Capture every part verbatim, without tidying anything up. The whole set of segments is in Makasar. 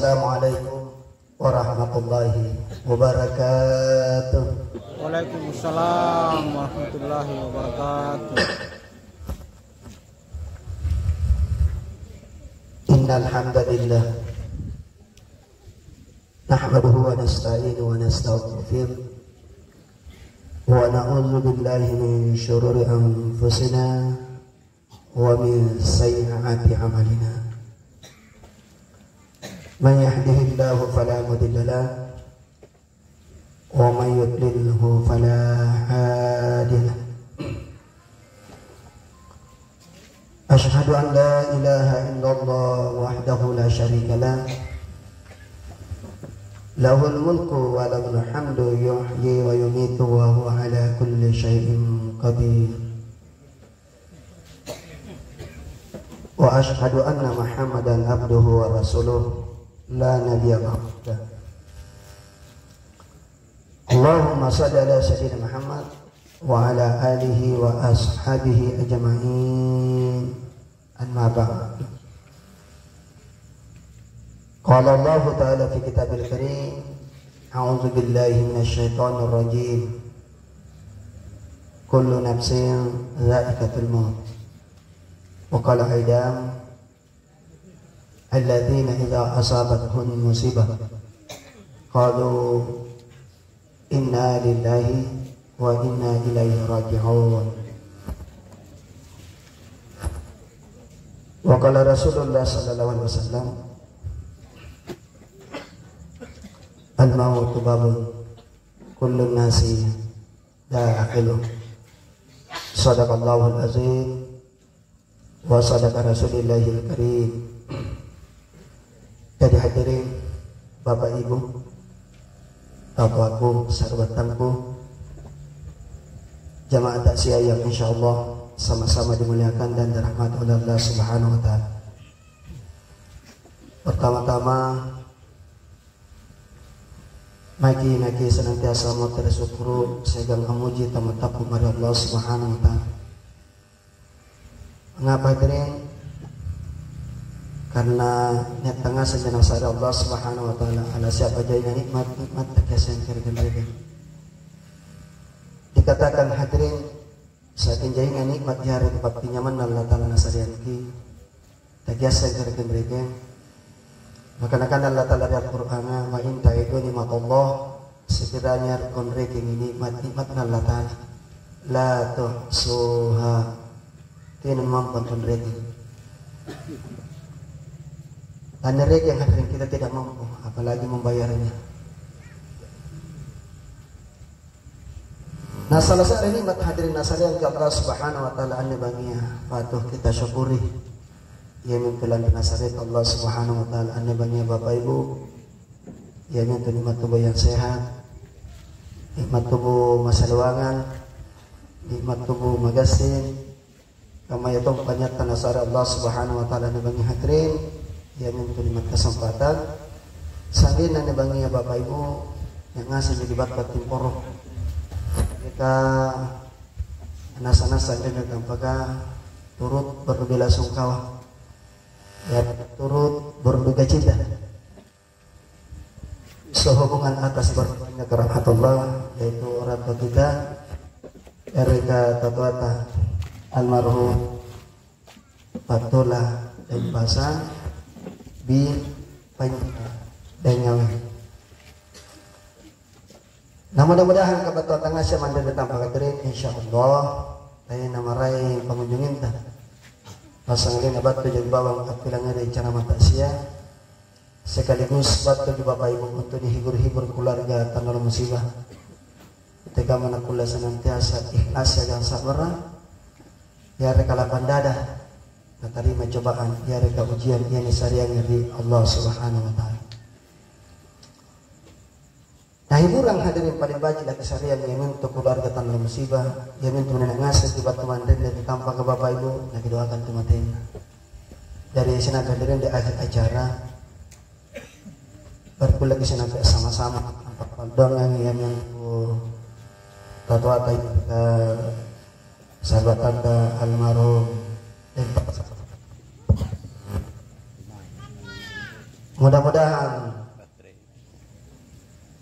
Assalamualaikum warahmatullahi wabarakatuh. Waalaikumsalam warahmatullahi wabarakatuh. Innal hamdalillah. Nahmaduhu wa nasta'inuhu wa nastaghfiruh. Wa na'udzu billahi min syururi anfusina wa min sayyiati a'malina. Man yahdihillahu fala mudilla lahu, wa man yudlilhu fala hadiya lahu. Asyhadu an la ilaha illallah wahdahu la syarika lah. Lahul mulku wa lahul hamdu, yuhyi wa yumitu wa huwa ala kulli syai'in qadir. Wa asyhadu anna Muhammadan abduhu wa rasuluh, la nabiyya ba'dah. Allahumma shalli ala sayyidina Muhammad wa ala alihi wa ashabihi ajma'in. Amma ba'd. Qala Allahu ta'ala fi kitabil karim, a'udzu billahi minasy syaithanir rajim. Kullu nafsin dha'iqatul maut. Wa qala aidan, alladzina idza asabatuhum musibah qalu inna lillahi wa inna ilaihi raji'un. Wa qala Rasulullah sallallahu alaihi wasallam, al-mautu babun, kullun nasi dakhiluh. Sadaqallahul azim. Wa sadaqa Rasulillahil Karim. Jadi hadirin, Bapak Ibu, bapakku, sahabatku, jamaah takziah yang insyaallah sama-sama dimuliakan dan dirahmati oleh Allah Subhanahu wa Ta'ala. Pertama-tama, maki-maki senantiasa motere' sukkuru' siagang ammuji tammatappu' mae ri Allah Subhanahu wa Ta'ala. Angngapa hadirin? Karena niatta ngaseng nasare Allah Subhanahu wa Ta'ala ala siapa jaina nikmat, nikmat takiasseng keregang-keregang. Dikatakan hadirin, saking jaina nikmat yareka pappinyammanna Allata'ala nasareangki, takiasseng keregang-keregang. Maka nakana Allata'ala ri Al-Qur'anga, "Wa in ta'uddu ni'matallah," sekiranya konrekengi nikmat-nikmatna Allata'ala, "la tuhsuha," tena mampu antonrekeng. Tanrekengi hadirin, kita tidak mampu, apalagi membayarnya. Nah, salah satu nikmat hadirin nasareangki Allah Subhanahu wa Ta'ala anne bangngia, patut kita syukuri. Iamintu lanri nasareki Allah Subhanahu wa Ta'ala anne bangngia, Bapak Ibu, iamintu nikmat tubuh yang sehat, nikmat tubuh masaluangang, nikmat tubuh magassing, kammayatompa niatta nasare Allah Subhanahu wa Ta'ala anne bangngi hadirin, iamintu nikmat kesempatan. Sa'genna anne bangngia Bapak Ibu, nia' ngasemmi ri battu attimporo. Maka nasa-nasa anrinni tampaka turut berbelasungkawa. Ya, turut berduka cita. Sehubungan atas bertambahnya rahmatullah, yaitu orang tua kita, yareka tatuata almarhum Patola Dempasa bin Panca Dengawe. Nah, mudah-mudahan kabattuang tangngaseng manre ri tampaka hadirin, insyaallah, tena maraeng pangunjunginta. Passangalinna battuji bawang appilangngeri ceramah takziah, sekaligus battuji Bapak Ibu untuk nihibur-hibur keluarga tanang musibah. Tekamma nakkulle senantiasa ikhlas siagang sa'bara', yareka lapang dada natarima cobaan, yareka ujian ia nisareangi ri Allah Subhanahu wa Ta'ala. Nah, hiburang hadirin paling baji' lakisareang iamintu keluarga tanang musibah, iamintu nene' ngasengki battu manrenne ri tampaka Bapak Ibu, nakidoakan tu matenna. Jari, siagang hadirin, di akhir acara, parkulleki siagang sama-sama ampa'paldoangangi iamintu tatuata, eh, sahabatanta almarhum Dempasa. Mudah-mudahan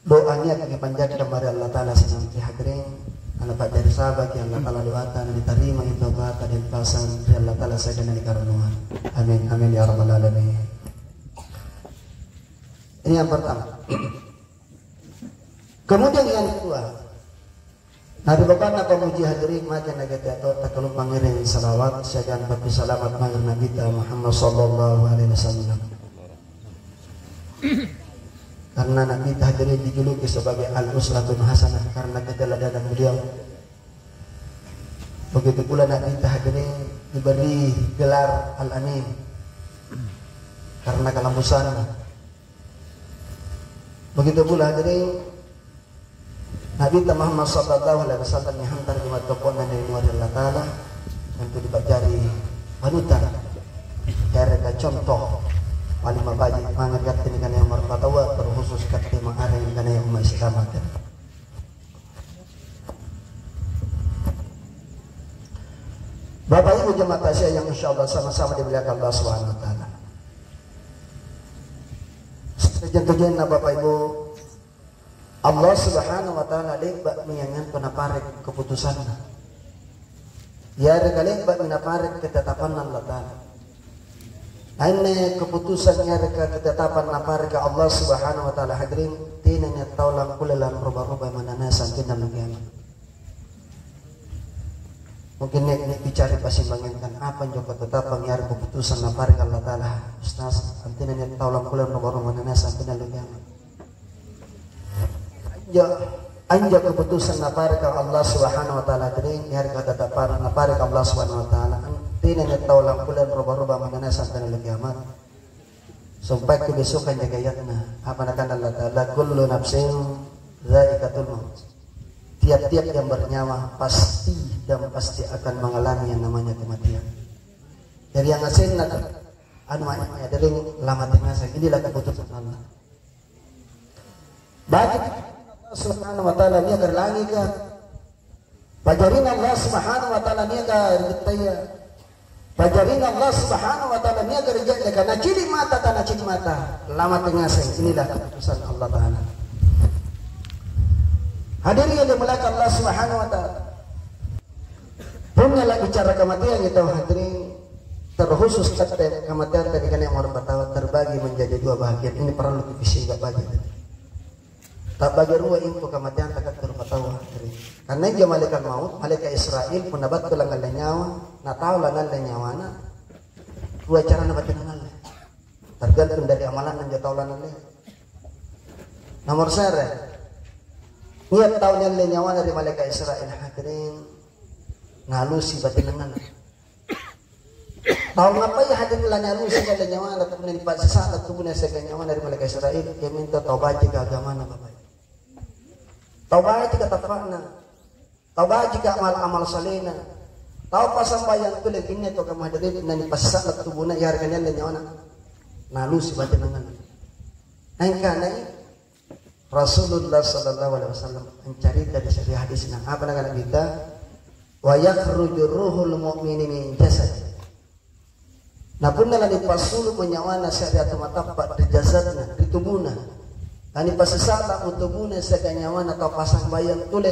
doa niaka kipanjari ri Allata'ala siagang hadirin, napa'jari sabaki Allata'ala doata, nitarimai toata dan pasang ri Allata'ala siagang nikarannuang. Amin, amin ya rabbal alamin. Ini yang pertama. Kemudian yang kedua, Nabi bapa'na pamuji hadirin, maka nagetea to takalupang ngiring salawat siagang pati salamat mae ri Nabita Muhammad sallallahu alaihi wasallam. Karena Nabita hadirin dijuluki sebagai al-uswatun hasanah karena keteladanan beliau. Begitu pula Nabita hadirin diberi gelar al-amin karena kelambusanna. Begitu pula hadirin, Nabi Muhammad sallallahu alaihi wasallam nihantara ri mattoppona ri Allata'ala untuk dipajari panutan, yareka contoh paling mabaji' mange ri katte nikanaya marpataua, terkhusus katte mange ri nikanaya umma' Islam. Bapak Ibu jemaah takziah yang insyaallah sama-sama dimuliakan Allah Subhanahu wa taala. Sejenna-jenna Bapak Ibu, Allah Subhanahu wa taala le'ba'mi anjo antu napare' keputusanna. Yareka le'ba'mi napare' ketetapanna Allata'ala. Anne keputusan yareka ketetapan napareka Allah Subhanahu wa taala hadirin, tena nia' tau langkulle lanroba-robai manna nasang tena kiamat. Mungkin nia', nia' bicaraji pasimbangangkan apa anjo ketetapan yareka keputusan napareka Allata'ala, Ustaz, antenna nia' tau langkulle lanroba-robai manna nasang tena kiamat. Anjo, anjo keputusan napareka Allah Subhanahu wa taala, tena yareka ketetapan napareka Allah Subhanahu wa taala, tena nia' tau langkulle lanroba-roba manna nasang tena kiamat. Sumpae kebesokan jaga ayatna. Apa nakana Allata'ala? "Kullu nafsin dzaiqatul maut." Tiap-tiap yang bernyawa pasti dan pasti akan mengalami yang namanya kematian. Jari yang asenna anu, adaring lamate ngaseng. Inilah keputusan Allah. Bagi Allah Subhanahu wa taala niaka ri langika, pajarina Allah Subhanahu wa taala niaka ri buttaya, pajarina Allah Subhanahu wa taala niaka ri ja'daka, nacini' mata tanacini' mata, lamate ngaseng. Inilah keputusan Allah Ta'ala. Hadirin yang dimuliakan Allah Subhanahu wa taala. Punna la'bicara kamateangi tau hadirin, terkhusus katte kamateanta nikanaya marpataua terbagi menjadi dua bahagian. Ini parallu kipasingka' baji'. Ta'bagi rua intu kamateanta katte rupataua hadirin. Karena injo malaikat maut, malaeka' Israil, punna battu langngalle nyawa, na tau langngalle nyawana, rua carana battu nangalle. Tergantung dari amalanna injo tau langngalle. Nomor se're, nia' tau nialle nyawana ri malaeka' Israil hadirin, nalusi battu nangalle. Tau ngapai hadirin lanialusi nialle nyawana, punna nipasisa'la' tubuna siagang nyawana ri malaeka' Israil? Iamintu tau bajika agamana, Bapak. Tau bajika tappa'na. Tau bajika amal-amal salena. Tau pasambayang tuli, inne tau kamma hadirin, nanipasisa'la' tubuna, yareka nialle nyawana. Nalusi battu nangalle. Naingkanai Rasulullah sallallahu alaihi wasallam ancarita ri se're hadisna. Apa nakana Nabitta? "Wa yakhruju ruhul mu'mini min jasad." Na punna lanipassulu'mo nyawana se're atu matappa' ri jasadna, ri tubuna, lanipasisa'la'mo tubuna siagang nyawana tau pasambayang tuli.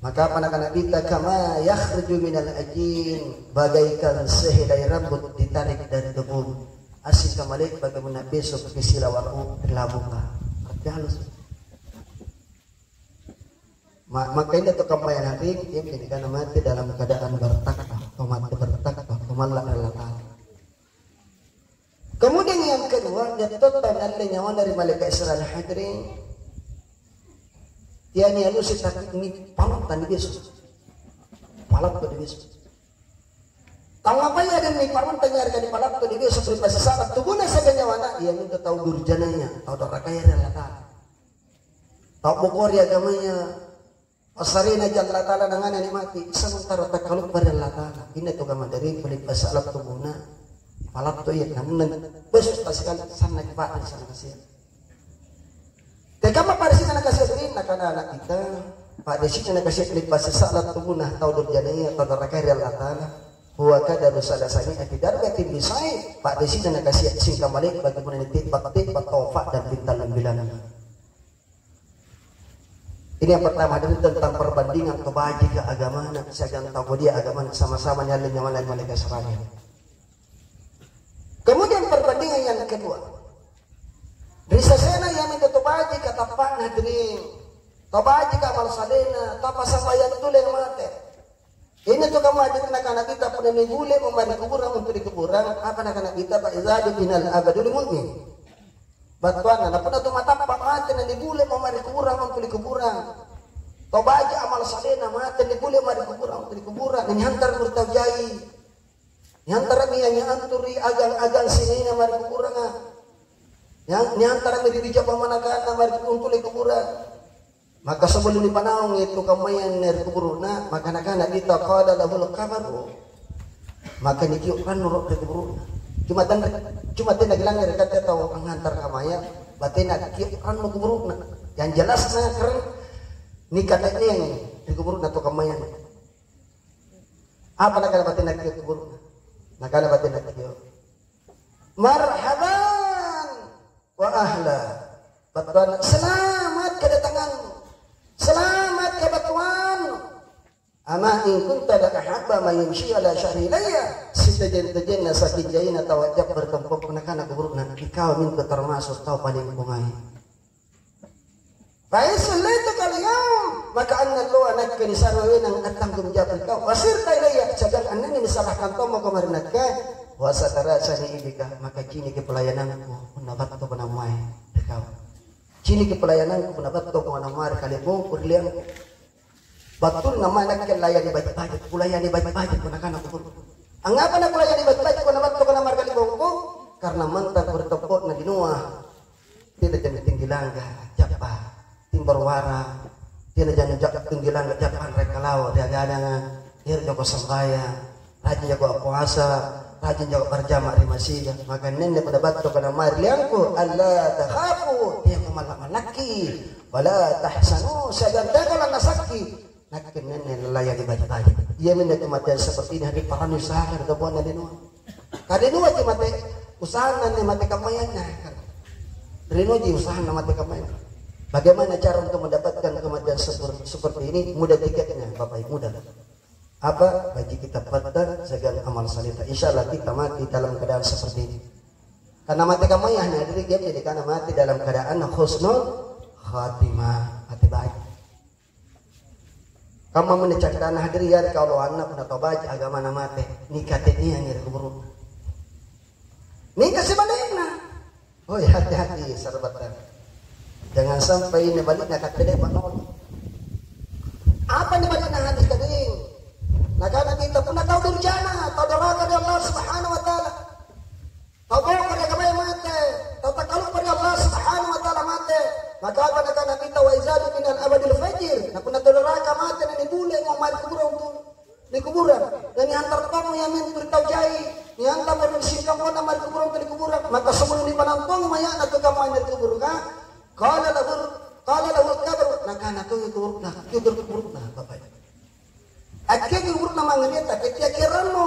Maka apa nakana Nabitta? "Kama yakhruju minal ajin," bagaikan sehelai rambut ditarik dari kebun. Asika male'baka punna besoki silawa' ri labuka. Arti halus. Ma-, maka inne tau kammaya na'ring, iami nikana mate dalam keadaan bertakwa, atau mate bertakwa, atau malla' ri Allata'ala. Kemudian yang kedua, nia' tau nialle nyawana ri malaeka' Israil hadirin, ia nialusi tapi niparontang ni beso. Palatto ni beso. Tau ngapai ada niparontang yareka nipalatto ni beso ri pasisa'la' tubuna siagang nyawana? Iamintu tau durjanaya, tau dorakaya ri Allata'ala. Tau boko ri agamaya, passarena ji Allata'ala nangana nikmati, sementara takkaluppa ri Allata'ala. Inne tau kamma hadirin, punna nipasisa'la' tubuna, palatto ia, namunna beso tasikali, sannaki pa'risi' nakasia'. Tekamma pa'risi'na nakasia' ri nakana ana' kita, pa'risi'na nakasia' nipasisa'la' tubuna tau durjanaya, tau dorakaya ri Allata'ala. Huwa qadaru salasami'ati darbatin bisayf, pa'risina nakasia' singkamma le'baki punna nitebba-tebba tau fa'dang pintallung bilanna. Ini yang pertama, hadirin, tentang perbandingan tau bajika agamana siagang tau kodia agamana, sama-sama nialle nyawana ri malaeka' Israel. Kemudian perbandingan yang kedua, ri sesena iamintu tau bajika tappa'na, hadirin, tau bajika amal salena, tappa sambayang tule mate. Ini tu kamma hadirin nakana kita punna nibulemo mae ri kuburang untu' ri kuburang, apa nakana kita, "Fa iza dufinal abdul mu'min." Battuanna, na punna tu matappa' mate na nibulemo mae ri kuburang untu' ri kuburang. Tau baji' amal salena mate nibule mae ri kuburang untu' ri kuburang, na nihantaramo ri tau jai. Nihantarami anjo antu ri agang-agang sinina mae ri kuburanga. Nia-, nihantarami ri bija pammanakanna mae ri untu' ri kuburang. Maka sebelum nipanaungi tu kammaya anne ri kuburu'na, maka nakana kita, qala lahul qabru. Maka nikio' rannu ro ri kuburu'na. Cuma tena, cuma tena kilangngere' katte tau angngantara kamaya, batena kio' rannu kuburu'na. Yang jelasna keren nikate'neangi ri kuburu'na tu kammaya. Apa nakana batena kio' kuburu'na? Nakana batena kio', "Marhaban wa ahla." Battuanna, "Selamat kedatanganmu. Selamat kebattuanmu. Ama in kunta la ahabba man yamshi ala syahri ilayya." Sitojeng-tojenna saking jaina tau a'jappa ri tompo'ku, nakana kuburu'na, "Ikau mintu termasuk tau paling kungai." "Fa in sallaytuka al-yaum, maka anne alloa nakke nisare wawenang attanggung jawab ri kau. Wa sirta ilayya, siagang anne nisalahkan tommako mae ri nakke. Wa satarasani bika, maka ciniki pelayanangku punna battuko naung mae ri kau. Ciniki pelayanangku punna battuko naung mae ri kalebongku, ri liangku." Battunna mae nakke layani baji'-baji', kulayani baji'-baji' punna kana kuburu'ku. Angngapa nakulayani baji'-baji' punna battuko naung mae ri kalebongku? Karena mantangko ri tompo'na linoa. Tena jami tinggi langga, ja'pa timboro' wara, tena jami ja-, tinggi langga, ja'pa anre' kalawa ri agananga, ero' jako sambayang, rajin jako appuasa, rajin jako parjama ri masiga. Maka nenne punna battuko naung mae ri liangku, alla takhafu, teako malla'-mallakki, wala tahzanu, siagang teako lannasakki. Nakke nenne nalayani baji'-baji'. Iaminne kematian seperti ini, hadir parani usahakan ri tompo'na linoa. Ka rinuaji mate usahanna anne mate kammayanna. Rinuaji usahanna mate kammayanna. Bagaimana cara untuk mendapatkan kematian seper-, seperti ini? Mudah tiketnya, Bapak Ibu, mudah. Apa? Baji' kita patta, siagang amal saleta. Insya Allah kita mati dalam keadaan seperti ini. Karena mate kammaya, hadirin, jadi karena mati dalam keadaan husnul khatimah, mati baik. Kammaminne caritana, hadirin, yareka oloanna punna tau baji' agamana mate, nikate'neangi ri kuburu'na. Mingka sibalikna, oi, hati-hati, sari'battang. Jangan sampai nibali'na katte le'ba' nolo. Apa nibali'na hadis tadi? Nakana kita, punna tau durjana, tau doraka ri Allah Subhanahu wa Ta'ala. Tau boko ri agamaya mate, tau takkaluppa ri Allah Subhanahu wa Ta'ala mate. Maka apa nakana Nabitta, "Wa iza dufinal abdul fajir." Na punna tau doraka mate, na nibulemo mae ri kuburang tu, ri kuburang. Na nihantar tommo iamintu ri tau jai, nihantar ri singkammana mae ri kuburang tu, ri kuburang. Maka sebelum nipanaung tongi maya'na tu kammana ri kuburanga, qala lahu, qala lahul qabru. Nakana tongi kuburuna, kio' ri kuburuna, Bapak. Akkio' ri kuburuna mange nia' takkia-kia'rannu.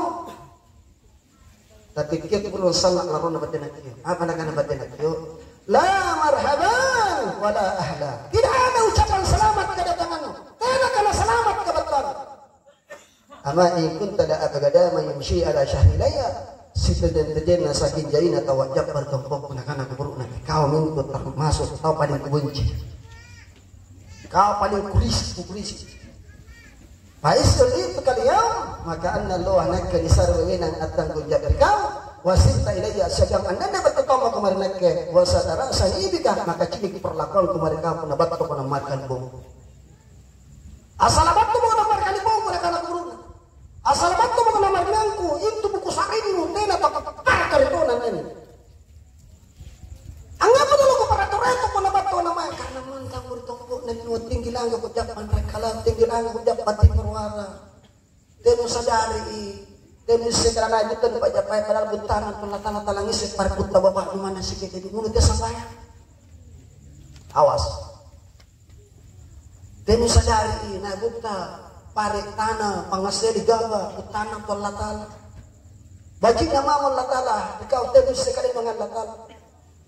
Tapi kio' kuburuang sanna' laronna batena kio'. Apa nakana batena kio'? "La marhaban wa la ahla." Tidak ada ucapan selamat kedatanganmu. Tenaka nasalamat kebattuannu. "Ama in kunta la abghada man yamshi ala syahri ilayya." Sitojeng-tojenna saking jaina tau a'jappa ri tompo'ku, nakana kuburu'na, "Ikau mintu termasuk tau paling kubenci." Kau paling kurisi, kukurisi. Fa in sallaytuka al-yaum, maka anne alloa nakke nisare wawenang attanggung jawab ri kau, wa sirta ilayya, siagang anne battu tommako mae ri nakke, wa satarasani bika, maka ciniki perlakuangku mae ri kau punna battuko naung mae ri kalebongku. Assalamattungko naung mae ri kalebongku, nakana kuburu'na. Assalamattungko naung mae ri liangku, intu buku sa'rinnu, tena tapappaka ri tona anne. Angngapa tuli kuparato-rato punna battu naung mae? Karena mantang ri tompo'na linoa, tinggi langga kujappa anre' kalawa, tinggi langga kujappa timboro' wara. Tena nusadari i, tena nuisseng kana naibu tena nupa'jappai, padahal buttana tala-tala talangisse parekutta bapa'nu manna sikete di mulut dia sambayang. Awas. Tena nusadari i, naibutta pare' tana, pangngasseli gaba', buttanna tu Allata'ala. Baji'na mamo Allata'ala, ri kau tena nuisse kale'banga Allata'ala.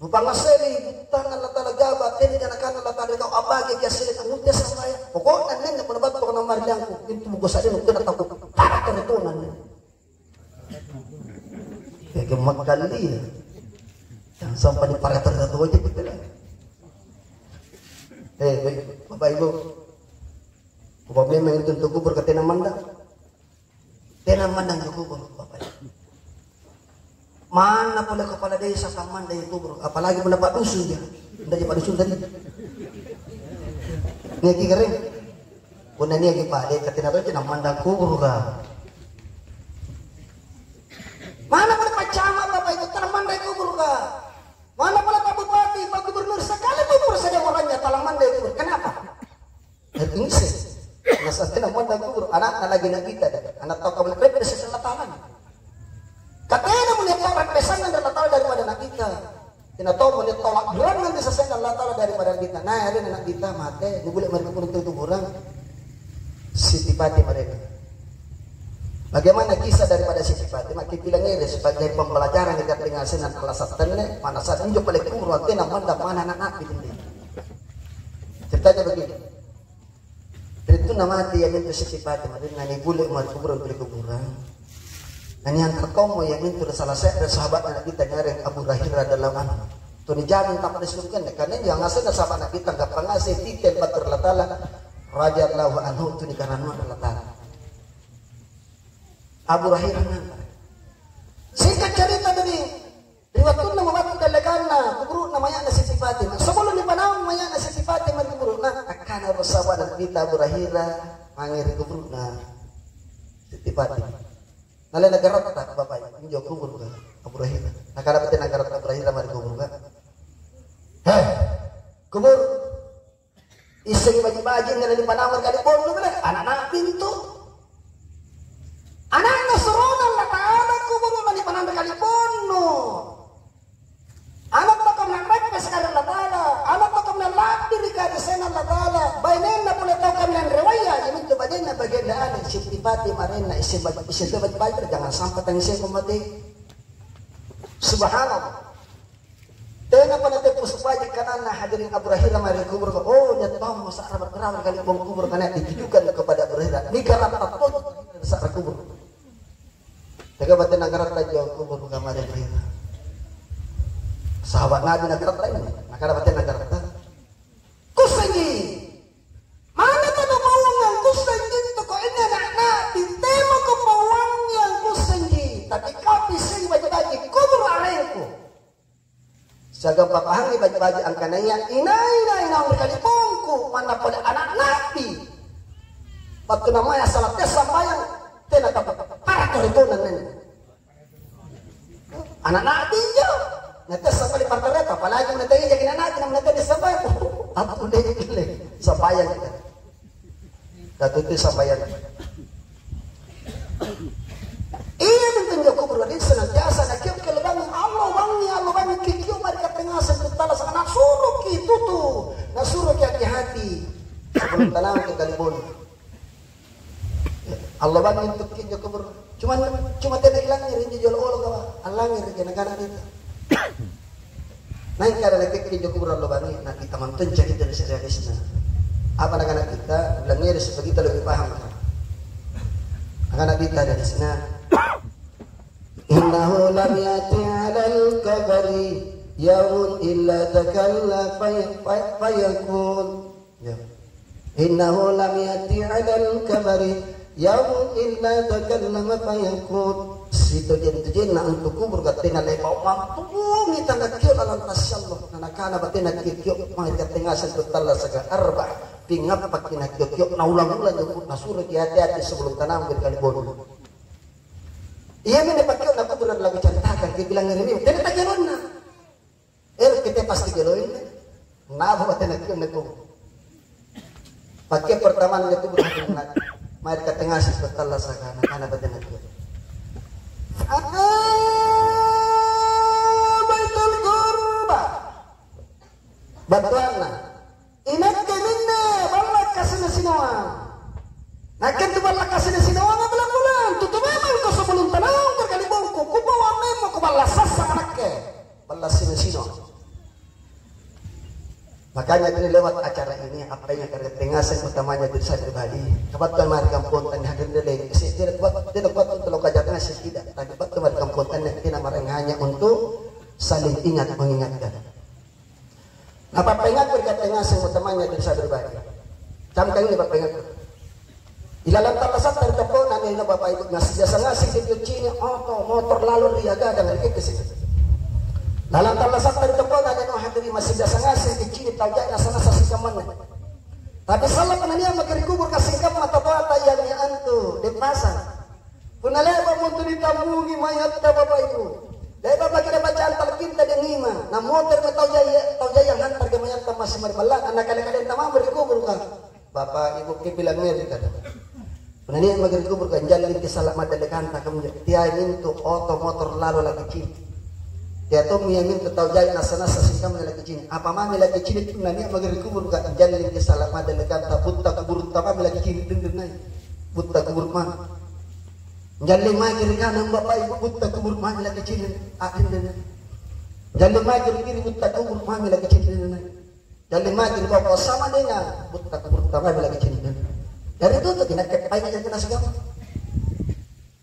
Nupangngasseli buttanna Allata'ala gaba', tena janakanna Allata'ala ri kau, a'bagiki asseleng angngutte sambayang. Poko'na anne punna battuko naung mae ri liangku, intu muko sa'rinnu tena tau kupara' tonanne. Kayak makkalia. Jangan sampai dipara-para tua aja gitu lah. Eh, baik, Bapak Ibu. Bapak memang itu untuk kubur ke tena mandang. Tena mandang ke kubur, Bapak Ibu. Manna pole kepala desa tammandai kubur, apalagi punna pa'dusung dia. Ndak pa'dusung tadi. Nia' ki gareng. Punna nia'ki pale, katina tonji nammandang kuburuka. Mana pole paccamat Bapak Ibu, tala mandai kuburuka. Mana pole Pak Bupati, Pak Gubernur, sekali pun saja orangnya tala mandai kubur. Kenapa? Itu ngisse. Nasaba tena mandang kubur, anakna lagi na'bita, anak tau kamu reppe sesella tangan. Katena mulia tau reppe sannang ri Allata'ala daripada na'bita. Tena tau mulia tau la'birangang ri sesena Allata'ala daripada na'bita. Nah, arena na'bita mate, nibule' mae ri kubur tu kuburang. Siti Fatimah arena. Bagaimana kisah daripada Siti Fatimah? Kipilangngere sebagai pembelajaran ri katelengasenna, alasan tenne, mana saat injo pale kubur, tena mandang mana anak na'bi tende. Ceritanya begini. Ri wattunna mate iamintu Siti Fatimah, nanibule' mae ri kuburang, ri kuburang. Naniangka' tommo iamintu ri sala se're sahaba'na Na'bita niareng Abu Hurairah radhiyallahu anhu. Tunijamin tappa' ri suruga, karena injo ngasenna sahabat Na'bita anggappa ngaseng titel battu ri Allata'ala, radhiyallahu anhu, tunikarannuang ri Allata'ala. Abu Hurairah nangka'. Singka' carita, duding. Ri wattunna mo battu dallekanna kuburu'na maya'na Siti Fatimah, sebelum nipanaung maya'na Siti Fatimah ri kuburu'na, akkana ro sahabat Na'bita Abu Hurairah mange ri kuburu'na Siti Fatimah. Nalena garatta, Bapak, injo kuburuka Abu Hurairah. Nakana bate nagaratta Abu Hurairah mae ri kuburuka. Heh, kubur. Issengi baji'-baji' anne nanipanaung ri kalibonnu bela, ana' na'bi intu. Ana'na surona Allata'ala kuburu' nanipanaung ri kalibonnu. Ana' tau kaminang reppe sekali Allata'ala, ana' tau kaminang la'bi ri karisenna Allata'ala, bainenna pole tau kaminang rewaya, iamintu bajenna bagianna ale, sitipati marenna, isseng baji', isseng baji'-baji', jangan sampai tangngiseko mate. Subhanallah. Tenapa nateppu sumpaji kananna hadirin Abu Hurairah mae ri kubur, oh, nia' tommo sa'ra berkerawan kalibong kubur, karena ditujukan kepada Abu Hurairah. Nigaratta tojeng sa'ra kubur. Tega batena garatta jo kubur kamari Abu Hurairah. Sahabat Nabi nagaratta ini, nakana batena garatta. Kussengi. Mana tau pauangang, kussengi toko ini anak Nabi, temako pauangang kussengi. Tapi kau pissengi baji'-baji' kubur arengku. Siagang papahangi baji'-baji' angkanaya inai-nai naung ri kalibongku manna pole ana' Nabi. Wattu namaya salattea sambayang, tena tappa' para karitonang nene. Ana' Nabi injo. Natessa pale partareta, apalagi nateja ki ana' Nabi, nampa nateja sambayang. Aku deh, sambayang kita. Datutu sambayang. Iya, mintu injo kubur, senantiasa nakio' kelebang, allo bangi, allo bangi, kikio' mae ri katte ngaseng ri tallasaka, nasuroki tutu, nasuroki hati-hati. Sebelum tanamaki kalibona. Allo bangi untu' ki injo kubur. Cuma, cuma tena ilangngeri injo jolo-olo kawa. Allangngereki nakana kita. Naik kada naik ki injo kubur allo bangi, na kita mantong jadi dari serialisna. Apa nakana kita? Bilangngeri supaya kita lebih paham. Nakana kita dari sana. Innahu lam yati 'alal qabri yaumun illa takalla fay-, fay-, fayakun. Ya. Innahu lam yati 'alal qabri yaumun illa takallama fayaqul. Sitojeng-tojenna antu kubur katte nale'ba' mampungi tangakio' lalang tassiallo. Na nakana batena kio'-kio' mae ri katte ngaseng tu tallasaka arba'. Pingappaki nakio'-kio' naulang-ulang joko nasuroki hati-hati sebelum tanamaki ri kalibonnu. Iami napakio' nakubur lalang cantakang kibilang ri tena takialonna. Ero' kita pasti geloinna. Napa batena kio' nakubur? Pakke pertama nakubur hati na mae ri katte ngaseng tu tallasaka, nakana batena kio'. Ah, Baitul Qurba. Battuanna. Inakke minne balla' kasino-sinoang. Nakke antu Makanya tuli lewat acara ini, apa yang kerja ngaseng utamanya diri saya pribadi. Kebetulan mari kampung tanya hadir dulu. Saya tidak kuat, tidak kuat untuk lo kajar ngaseng tidak. Tapi waktu mari kampung tanya kita marang hanya untuk saling ingat mengingatkan. Nah, pappaingatku ri katte ngaseng utamanya diri saya pribadi. Camkang ini pappaingatku. Ilalang tallasatta ri teppo'na anne Bapak Ibu, masih biasa ngaseng kicini oto, motor lalu ri agadang ri kitte sini. Lalang tallasatta ri teppo'na anne hadiri, masih biasa ngaseng kicini tau jai nasa-nasa sikammanne. Tapi sallang punna nia' maki ri kuburu' kasingkamma tau bata iami antu dempasa. Punna le'ba'mo antu nitammungi mayatta, Bapa Ibu, le'ba' maki nabacang talkinta dengima, namotermo tau jai, tau jai angngantaraki mayatta massing ri balla'na, nakale-kalenta mamo ri kuburuka. Bapa Ibu, kibilang Amerika do. Punna nia' maki ri kuburuka, anjallinki sala madallekanta kaminjo. Teai mintu oto motor lalo lakicini. Tea tommi iamintu tau jai nassa-nassa sikamma lakicini. Apa mami lakicini punna nia' maki ri kuburuka, anjallinki sala madallekanta, butta kuburutta mami lakicini, dendeng nai. Butta kuburu' mami. Jalle maki ri kanang Bapa Ibu, butta kuburu' mami lakicini, a'dendeng. Jalle maki ri kiri, butta kuburu' mami lakicini, dendeng. Jalle maki ri boko sama dengan butta kuburu' mami lakicini, dendeng. Jari tutuki nakke painga jaki nasigama.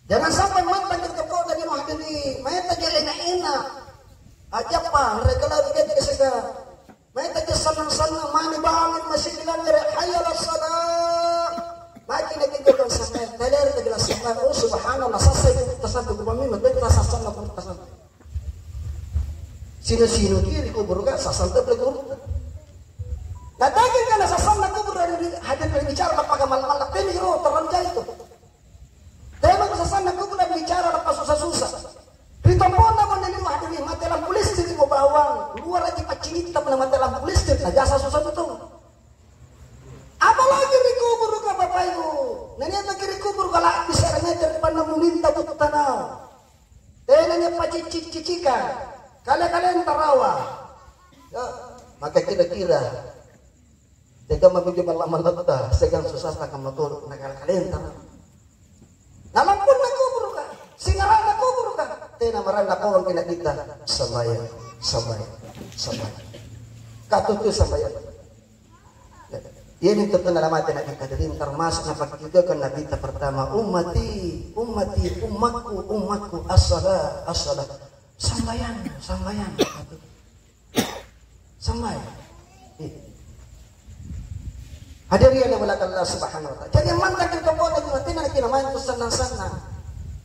Jangan sampai mantang kita kok tadi mau hadiri, maeta jalle na enak. Aja pa, mereka lagi dia seka. Maeta sannang-sannang mani bangun masih dilanggar, hayya ala salah. Bagi nabi jalan sampai teler lagi lah sampai. Oh, subhanallah, sasai itu tasantu kumami mabenta sasana kurtasan. Sino-sino kiri kubur kan sasanta bela kubur. Nah, daging kana sasana kubur dari hadir dari bicara apa kamal-mal temi ro terang jai itu. Tena sasana kubur dari bicara apa susah-susah. Ri tompo'na mo nalino hadiri mate lampu listrik mo bawang, luaraji paccinitta punna mate lampu listrik, na jasa susah betul. Apalagi ri kuburuka, Bapa Ibu. Na nia' maki ri kuburuka la'bi se're meter panna muninta butta naung. Tena nia' pacicci-ciccikang. Kale-kalenta rawa. Ya, maka kira-kira Siagang mami malla'-mallatta, siagang susasta kamma todo, nakala-kalenta. Na lampunna kuburuka, singara'na kuburuka, tena maranna pawang kena kita, sambayang, sambayang, sambayang. Katutu sambayang. Iami tau tena namate na kita, jadi termasuk napakkiugakan Nabi ta pertama, "Ummati, ummati, ummakku, ummakku, as-salah, as-salah." Sambayang, sambayang. Sambayang. Iya. Hadiri yang dimuliakan Allah Subhanahu wa Ta'ala. Jadi, yang mantap itu pokoknya di hati nanti namanya itu senang-senang.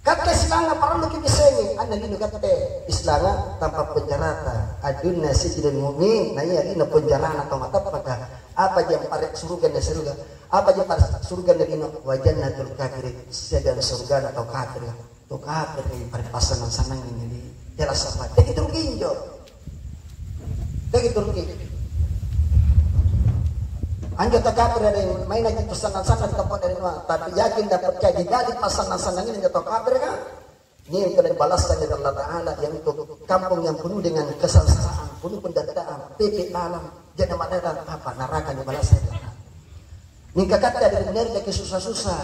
Kata Islam parallu ki bisengi, anna lino kata Islam tanpa penjarata. Adunna sijinul mu'min, na iya lino penjarana tau matappaka. Apa jang pare suruga na suruga? Apa jang pare suruga na lino? Wa jannatul kafir, sedang surga na tau kafir. Tu kafir ri pare passannang-sannangi ri jala sapa. Teki turuki injo. Teki turuki. Anjo tu kafir ri maena ji passannang-sannang ri tampa ri linoa. Tapi yakin dan percaya di balik passannang-sannang ini anjo tu kafir kan? Ini yang telah dibalaskan dari Allah Ta'ala yang untuk kampung yang penuh dengan kesengsaraan, penuh penderitaan, pepe lalang, jana madadang apa neraka dibalaskan dari Allah Ta'ala. Mingka katte ada bener jaki susah-susah.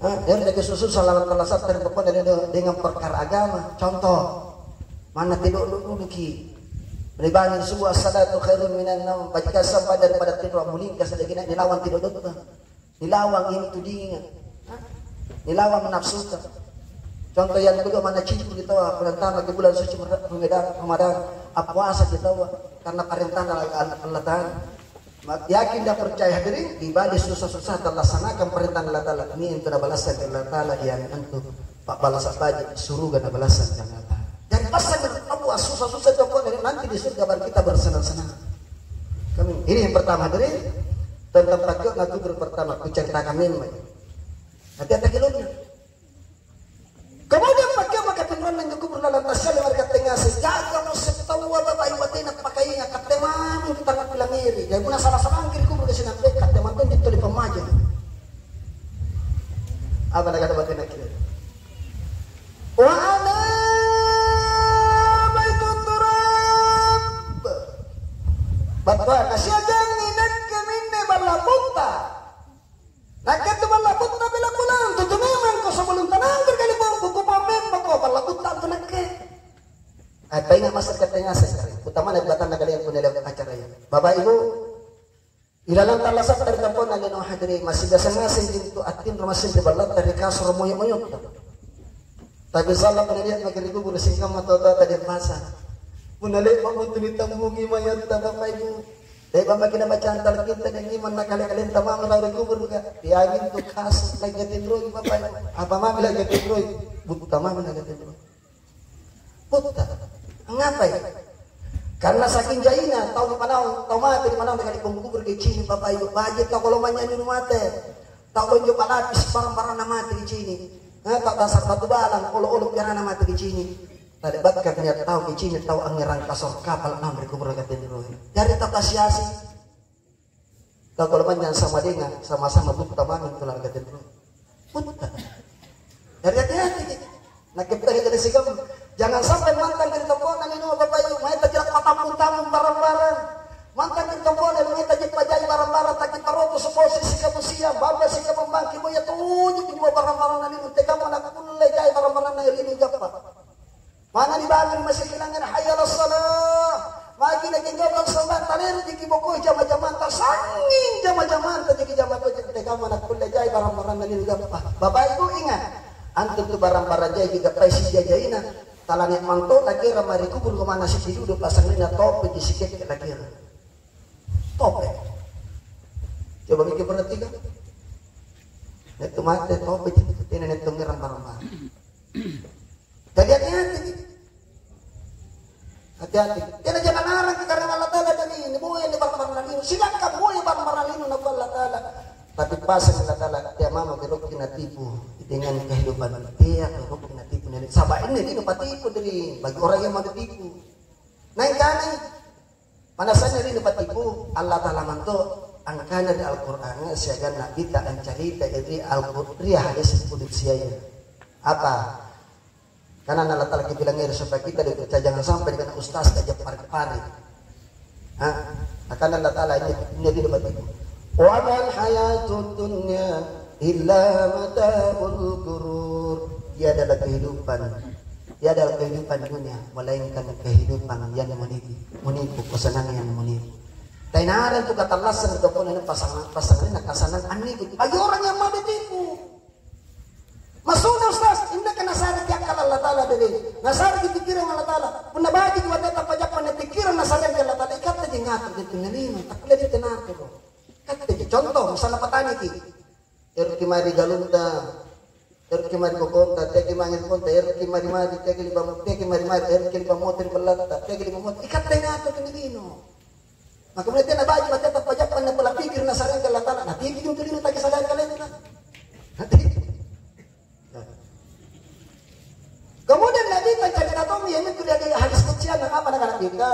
Hah? Bener jaki susah-susah lawan talasatta ri teppo'na dengan perkara agama. Contoh, manna tido' duluki. Ri bangngi subuh, as-salatu khairun minan naum. Bajikan sampai daripada tidur, mulingka sedekina nilawang tido' dutta. Nilawang ini tudinga. Hah? Nilawang nafsuta. Contoh yang kedua, manna cipu kita, perintah lagi bulan suci Ramadan, Ramadan. Appuasa kita, karena perintah Allah Ta'ala. Ma-, yakin dan percaya hadirin, di balik susah-susah terlaksanakan perintah Allah Ta'ala. Ini yang telah balasan Allah Ta'ala, yang antu pa'balasa baji, suruga na balasan Allah Ta'ala. Jadi pasal yang Allah susah-susah itu pun nanti di surga baru kita bersenang-senang. Kami, ini yang pertama hadirin, tentang pakai kubur pertama, kuceritakan memang. Nanti ada kilomnya. Kemudian pakai maka teman yang kubur dalam tasya lima dekat tengah sejaga musik tawa bapak ibu tena pakai ingat kata mami kita nggak bilang iri. Jadi guna salah salah angkir kubur ke sini sampai kata mantan di tuli pemaja. Apa nak kata batin akhir? Wa ala baitut turab. Bapak kasiagang inak keminne balla punta. Nakke tu balla punta bela pulang tutu memang ko sebelum tanangkir kali bongku ku pamemma ko balla punta tu nakke. Apa ingat masa kata ngaseng kare. Utamana di batang na kalian punya lewat acara ini. Bapak Ibu, ilalang tallasa'ta ri kamponna lino hadiri, masing-masing jintu attinro massing ri ballatta ri kasoro moyo-moyotta. Tapi sallang punna nia' maki ri kuburu sikamma tau-tau tadiampasa. Punna le'ba' montu nitammungi mayatta Bapak Ibu, le'ba' maki nabacang talkitta dan iman na kale-kalenta mamo lao ri kuburuka, tiangintu kasu lagatinroi Bapak Ibu. Apa mami lagatinroi? Butta mami lagatinroi. Butta. Ngapai? Karena saking jaina tau nipanaung, tau mate nipanaung ri kali'bong kuburu kicini Bapak Ibu. Baji' tau kolomanya ninu mate. Tau konjo palapis barang-barangna mate kicini. Eh, tau dasar batu balang, olo-olo piarana mate kicini. Tale'bakka nia' tau kicini tau angngerang kasor kapala naung ri kuburu katinroi. Jari tau kasi-asi. Tau kalau manjang sama dengan, sama-sama butta mami keluarga tenro. Butta. Jadi hati-hati. Nakke tadi tadi sikap, jangan sampai mantan dari tokona lino Bapak Ibu, mai tajak patampung-tampung barang-barang. Mantan dari tokona lino, mai tajak pajai barang-barang, taki paroto seposi sikap usia, bamba sikap pembangki boya tuju di dua barang-barang lino, tekamma nakkulle jai barang-barang na lino gappa. Mana dibangun masih kehilangan hayya ala salah. Maki na tinggal sembah talerjiki bokoi jama-jamanta, sanging jama-jamanta jiki jama tojeng tekamma nakkulle jai barang-barang na lino gappa. Bapak Ibu ingat, antu tu barang-barang jai digappai sijajaina, talani manto lakira mari kubur kemana sipidudu pasangrina tope di sikette lakira. Tope. Coba mikir perhatikan. Nettu mate tope, tena nettu ngerang barang-barang. Jadi hati-hati. Hati-hati. Tena jangan larang kita karena Allah Ta'ala dan ini. Boya ni barang-barang lino. Silakan boya barang-barang lino na Allah Ta'ala. Tapi pasang Allah Ta'ala, tea mama berokki natipu dengan kehidupan. Tea berokki natipu. Saba' ini lino patipu dari bagi orang yang mau ditipu. Naik kanai. Manassanna ri nupatipu, Allah Ta'ala manto angkana ri Al-Qur'anga siagang Na'bita ancarita ri Al-Qur-, ri hadis qudsiaya. Apa? Karena Allah Ta'ala kibilangngeri supaya kita dipercaya, jangan sampai dengan ustaz aja pare-pare. Ha? Nakana Allah Ta'ala ini, ini ri nupatipu. "Wa mal hayatud dunya illa mata'ul ghurur." Tiadalah kehidupan, tiadalah kehidupan dunia melainkan kehidupan yang menipu, menipu, kesenangan yang menipu. Tainarang tu katallassang ri kamponna pasang-, pasanganna kasanang annipu. Bagi orang yang mau ditipu. Maksudna, Ustaz, innaka nasareki akkala Allah Ta'ala dede. Nasareki pikkirang Allah Ta'ala. Punna baji' wateta pajappa napikkirang nasareangki Allah Ta'ala, ikatte je ngatur je tunanino, takkulle di tenaturo. Katte je contoh, misalna pataniki. Eroki mae ri galunta, eroki mae ri kokonta, teaki mange ri kokonta, eroki mae ri mari, teaki libang, teaki mae ri mari, eroki libang moto ri ballatta, teaki libang moto, ikatte ngatur tunanino. Maka punna tena baji' mate tappajappanna pola pikir nasareka Allah Ta'ala, natipi juntu lino taki sadari kalenna. Natipi. Kemudian Nabi tanya kata tommi yang itu dari hadis kucian apa nak kita?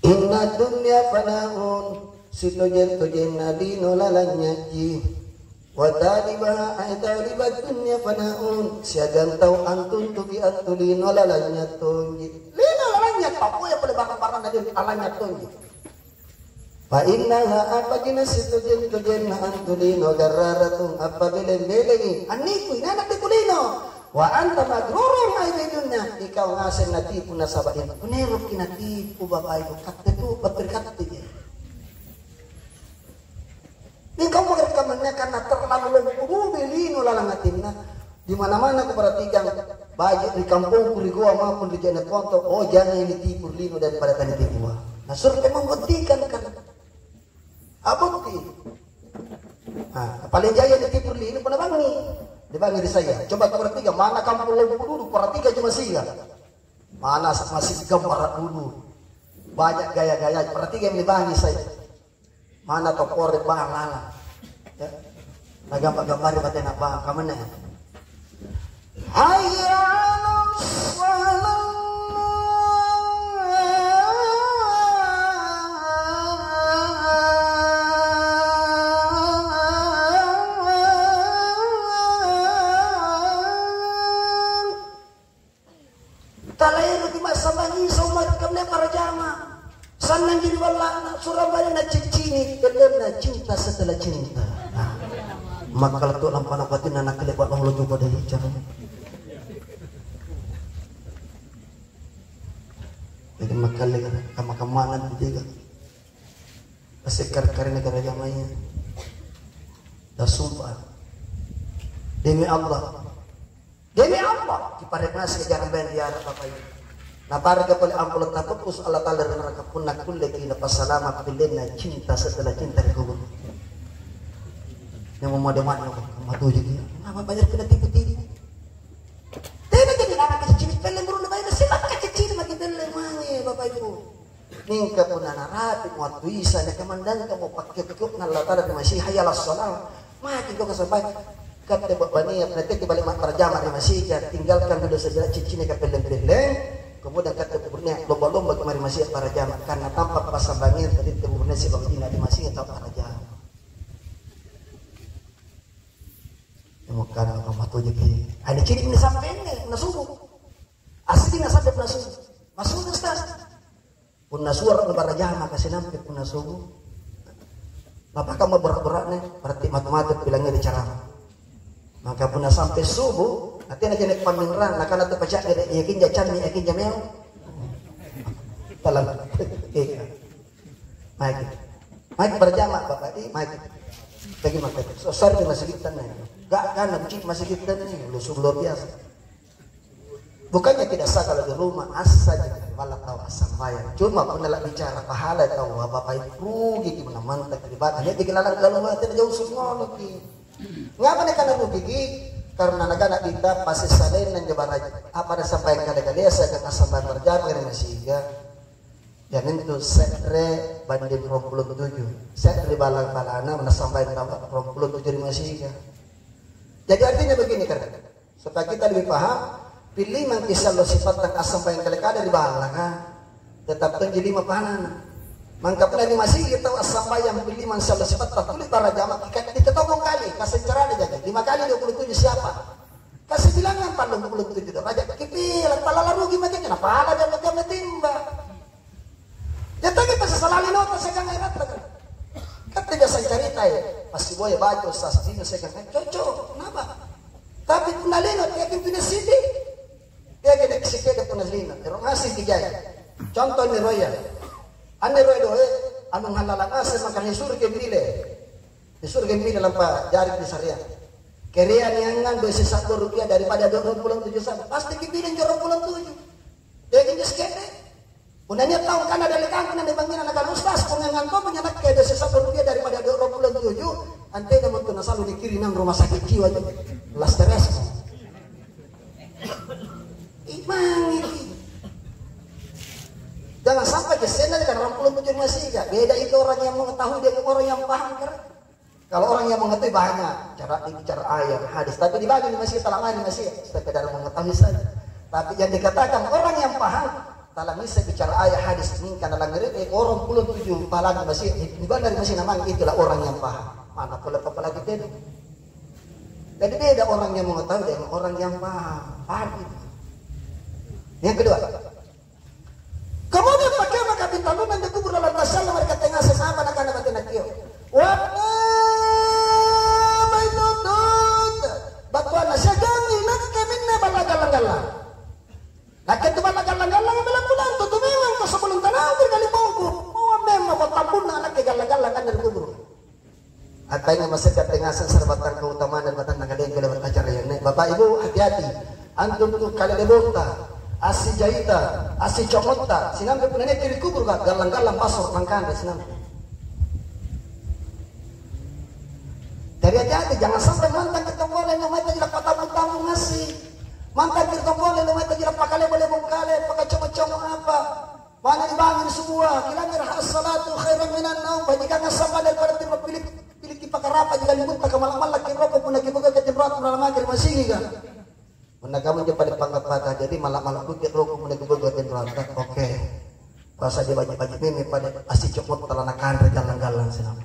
Inna dunya fanaun, sitojeng-tojenna lino lalanynya'ji. Wa talibaha ay talibad dunya fanaun, siagang tau antuntuki antu lino lalanynya tonji. Lino lalanynya, tapoya pole barang-barang na lino lalanynya tonji. Fa innaha, apaki na sitojeng-tojenna antu lino, garraratun, appabeleng-belengi. Anniku inana tipu lino. Wa anta magrurun ay bidunya, ikau ngaseng natipu nasaba' lino. Kunerokki natipu Bapak Ibu, katte tu, battu ri katte je. Mingka umma ri kamanne karena terlalu lompo dudu lino lalang atinna. Di mana-mana kuperhatikan, baik ri kampongku, ri Goa maupun ri Jeneponto, oh, jangan nitipu lino daripada tanitipua. Nah, survei membuktikan kan. Abukti. Nah, paling jaya nitipu lino punna bangi. Di bangi ri saya. Coba kuperhatikan, mana kampong lompo dudu, perhatikan cuma sia. Mana masih gambar dulu. Banyak gaya-gaya, perhatikan di bangi saya. Mana tau pore bang lalang. Ya. Nagamba-gambari batena bang, kamanna. Hayya 'alas shalah. Talaeroki massambangi saumari kammaya para jama. Sannangji ri balla'na, surang bale naciccini, ellenna cinta setelah cinta. Nah, makkala to lampa napatinna nakke le'ba' lolo coba deh, cara. Jadi makkalle kamma-kammana dijega. Sekkare-karena gara-gara maya. Dasumpah. Demi Allah. Demi Allah. Kipare'ngasai jarang bayang diara Bapak Ibu. Napareka pole ampulo tapeppusu Allah Ta'ala ri neraka punna kulleki napasalama pillenna cinta setelah cinta ri kubur. Yang mau made-made kok, matuju dia. Apa banyak kena tipu-tipu? Tena jadi anak kecil pelle burung bayi, siapa kecil maki pelle mange Bapak Ibu. Mingka punna narapi' wattu Isa, nakamandangkamo pakkio'na Allata'ala ri Masiha, "Hayya 'alas shalah." Maki' kau kasampai, katte ba'bania, natteki bali ma'parajama ri Masiha, tinggalkan dulu sejenak ciccine kapelleng-pelleng, kemudian katte ba'bania lomba-lomba mari Masiha parajama, karena tampa' passambayangeng tadi te ba'bania sibawa dina ri Masiha tau parajama. Yang makkana apa matoja ke? Ada ciri punna sampai ini, punna subuh. Asli na sampai punna subuh. Masuk Ustaz. Punna suara na barajama kasi nampe punna subuh. Apa kamu berak-beraknya? Berarti matu-matu bilangnya di ceramah. Maka punna sampai subuh, nanti na jenek paminrang, nakana tu pacak gede, yakin jacanni, yakin jameo. Talang. Iya. Maju. Maju berjamaah, Bapak, di maju. Bagaimana? So, sorry, masih kita nih. Gak kan, masih kita nih. Lu suruh luar biasa. Bukannya tidak sah kalau di rumah, asal jangan malah tahu asam bayar. Cuma pun dalam bicara pahala tahu Bapak Ibu rugi gimana mantap ibadah. Ini bikin lalang kalau mati jauh semua lagi. Ngapa nih karena rugi ki? Karena negara kita pasti selain yang jabaraja. Apa ada sampai kada kali saya kena sampai berjamaah dengan sehingga Iamintu se're banding ruampulo tuju. Se're bala-balana nasambayang tau ruampulo tuju ri Masiga. Jadi artinya begini kan, supaya kita lebih paham, pillimangki siallo sipattang assambayang kale-kale ri ballaka, tetap tonji lima pahalana. Mangka punna ri Masiga tau assambayang pillimang siallo sipattang tuli para jama, kita tau kali, kasencerana jadi lima kali dua puluh tujuh siapa? Kasibilangang tallumpulo tuju derajat, kipila talala rugi maki, kenapa ala jama-jama timba? Jataki pasi salali nota siagang aeratta kan? Katte biasa carita ya, pasti boya bajo sasdino siagang, eh, cocok, kenapa? Tapi punna lino, yakin punya siti. Dia kena sikeda punna lino, ero ngasih kijai. Contoh ni roya. Anne roya doe, anu halala ngasih maka nisuru ke bile. Nisuru ke bile lampa jari di sarea. Kerea niangang dua sisabbu rupiah daripada dua puluh tujuh sana. Pasti kipilih jero puluh tujuh. Dia kena sikeda. Punna nia' tau kana dalekangku na nibangngina nakana, "Ustaz, punna ngantomo nya nakke dosa satu rupiah daripada dua puluh tujuh, antena montu nasallo nikiring nang rumah sakit jiwa tu. Las teresmo." Imangi. Jangan sampai kesenna dengan orang puluh tujuh masih gak. Beda itu orang yang mengetahui dengan orang yang paham kan. Kalau orang yang mengetahui banyak, cara bicara ayat, hadis, tapi dibagi di masjid, telah main di masjid, sekedar mengetahui saja. Tapi yang dikatakan orang yang paham, telah bisa bicara ayat, hadis, mingka na langere, eh, orang puluh tujuh pahala di masjid, di mana di masjid namanya, itulah orang yang paham. Mana pula apa lagi itu? Jadi beda orang yang mengetahui dengan orang yang paham. Paham itu. Yang kedua, Kemudian pakai maka bintang luna di kubur lalang tasallo mereka tengah sesama nakana batu nakio. Wah, baitutut. Batuanna siagangi nakke minne balla gallang-gallang. Nakke tu balla gallang-gallang bela pulang tu memang ke sebelum tanah kali bongku. Mau memang buat tambunna nakke gallang-gallang kan dari kubur. Attainga mase'reang tengaseng sari'battang kautamaanna ri matanna kalengku lewat acara ianne. Bapak Ibu, hati-hati. Antu tu kalelebonta, assijaita, assicommotta, sinampe punna nia'ki ri kuburu, Pak, gallang-gallang bassoro' mangkanre sinampe. Jadi hati-hati, jangan sampai mantang kita mulai nu mata jila patampu-tampu ngassi. Mantang kita mulai nu mata jila pakalebo-lebong kale, pakacommo-commo apa. Mana dibangun semua, kilanggar as-salatu khairan minan naum, bajikangang sapa daripada tinro pilik, pilik kipakarapa jika limunta kamalla-mallaki roko punna kiboga katinroang punna lamaki ri masingi ka. Punna kamu je pada panggappata, jadi malla-malla buki roko punna kiboga katinroang ka. Oke. Pas aja baji-baji meme pada asicokot tala nakanre gallang-gallang senang.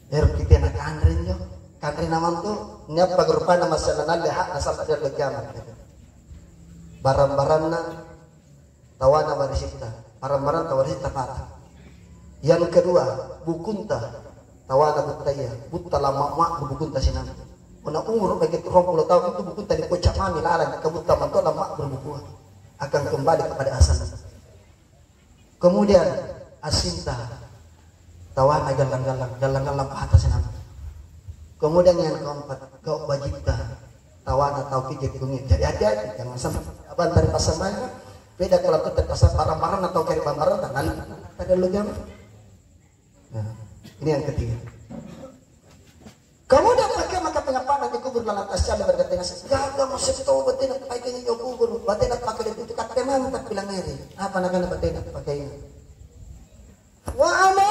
Ero kita nakanre injo, kanre namantu, niappa rupana massana nalle hakna sampai di hari kiamat. Barang-baranna tawana warisitta, marang-marang tawarisitta pata. Yang kedua, bukunta, tawana buttaya, butta lamma-ma'bu bukunta sinampe. Punna umuru' maki' ruampulo taung itu bukunta dipocca' mami lalang, kabutta manto lamma-ma'bu bukua. Akan kembali kepada asalnya. Kemudian, assinta. Tawana gallang-gallang, gallang-gallang pata senam. Kemudian yang keempat, gau' bajitta, tawana tau kikit kungi. Jadi hati-hati, jangan sampai abang dari passambayang, beda kalau kita pasal barang-barang atau kiri barang-barang, tangan, ada lu jam. Nah, ini yang ketiga. Kemudian pakai maka pengapana di kubur lalang tasya berkata ngasih gaga masih tahu batena pakai ini kubur batena pakai itu katte mantap bilang eri apa nakana batena pakai ini. Wa ana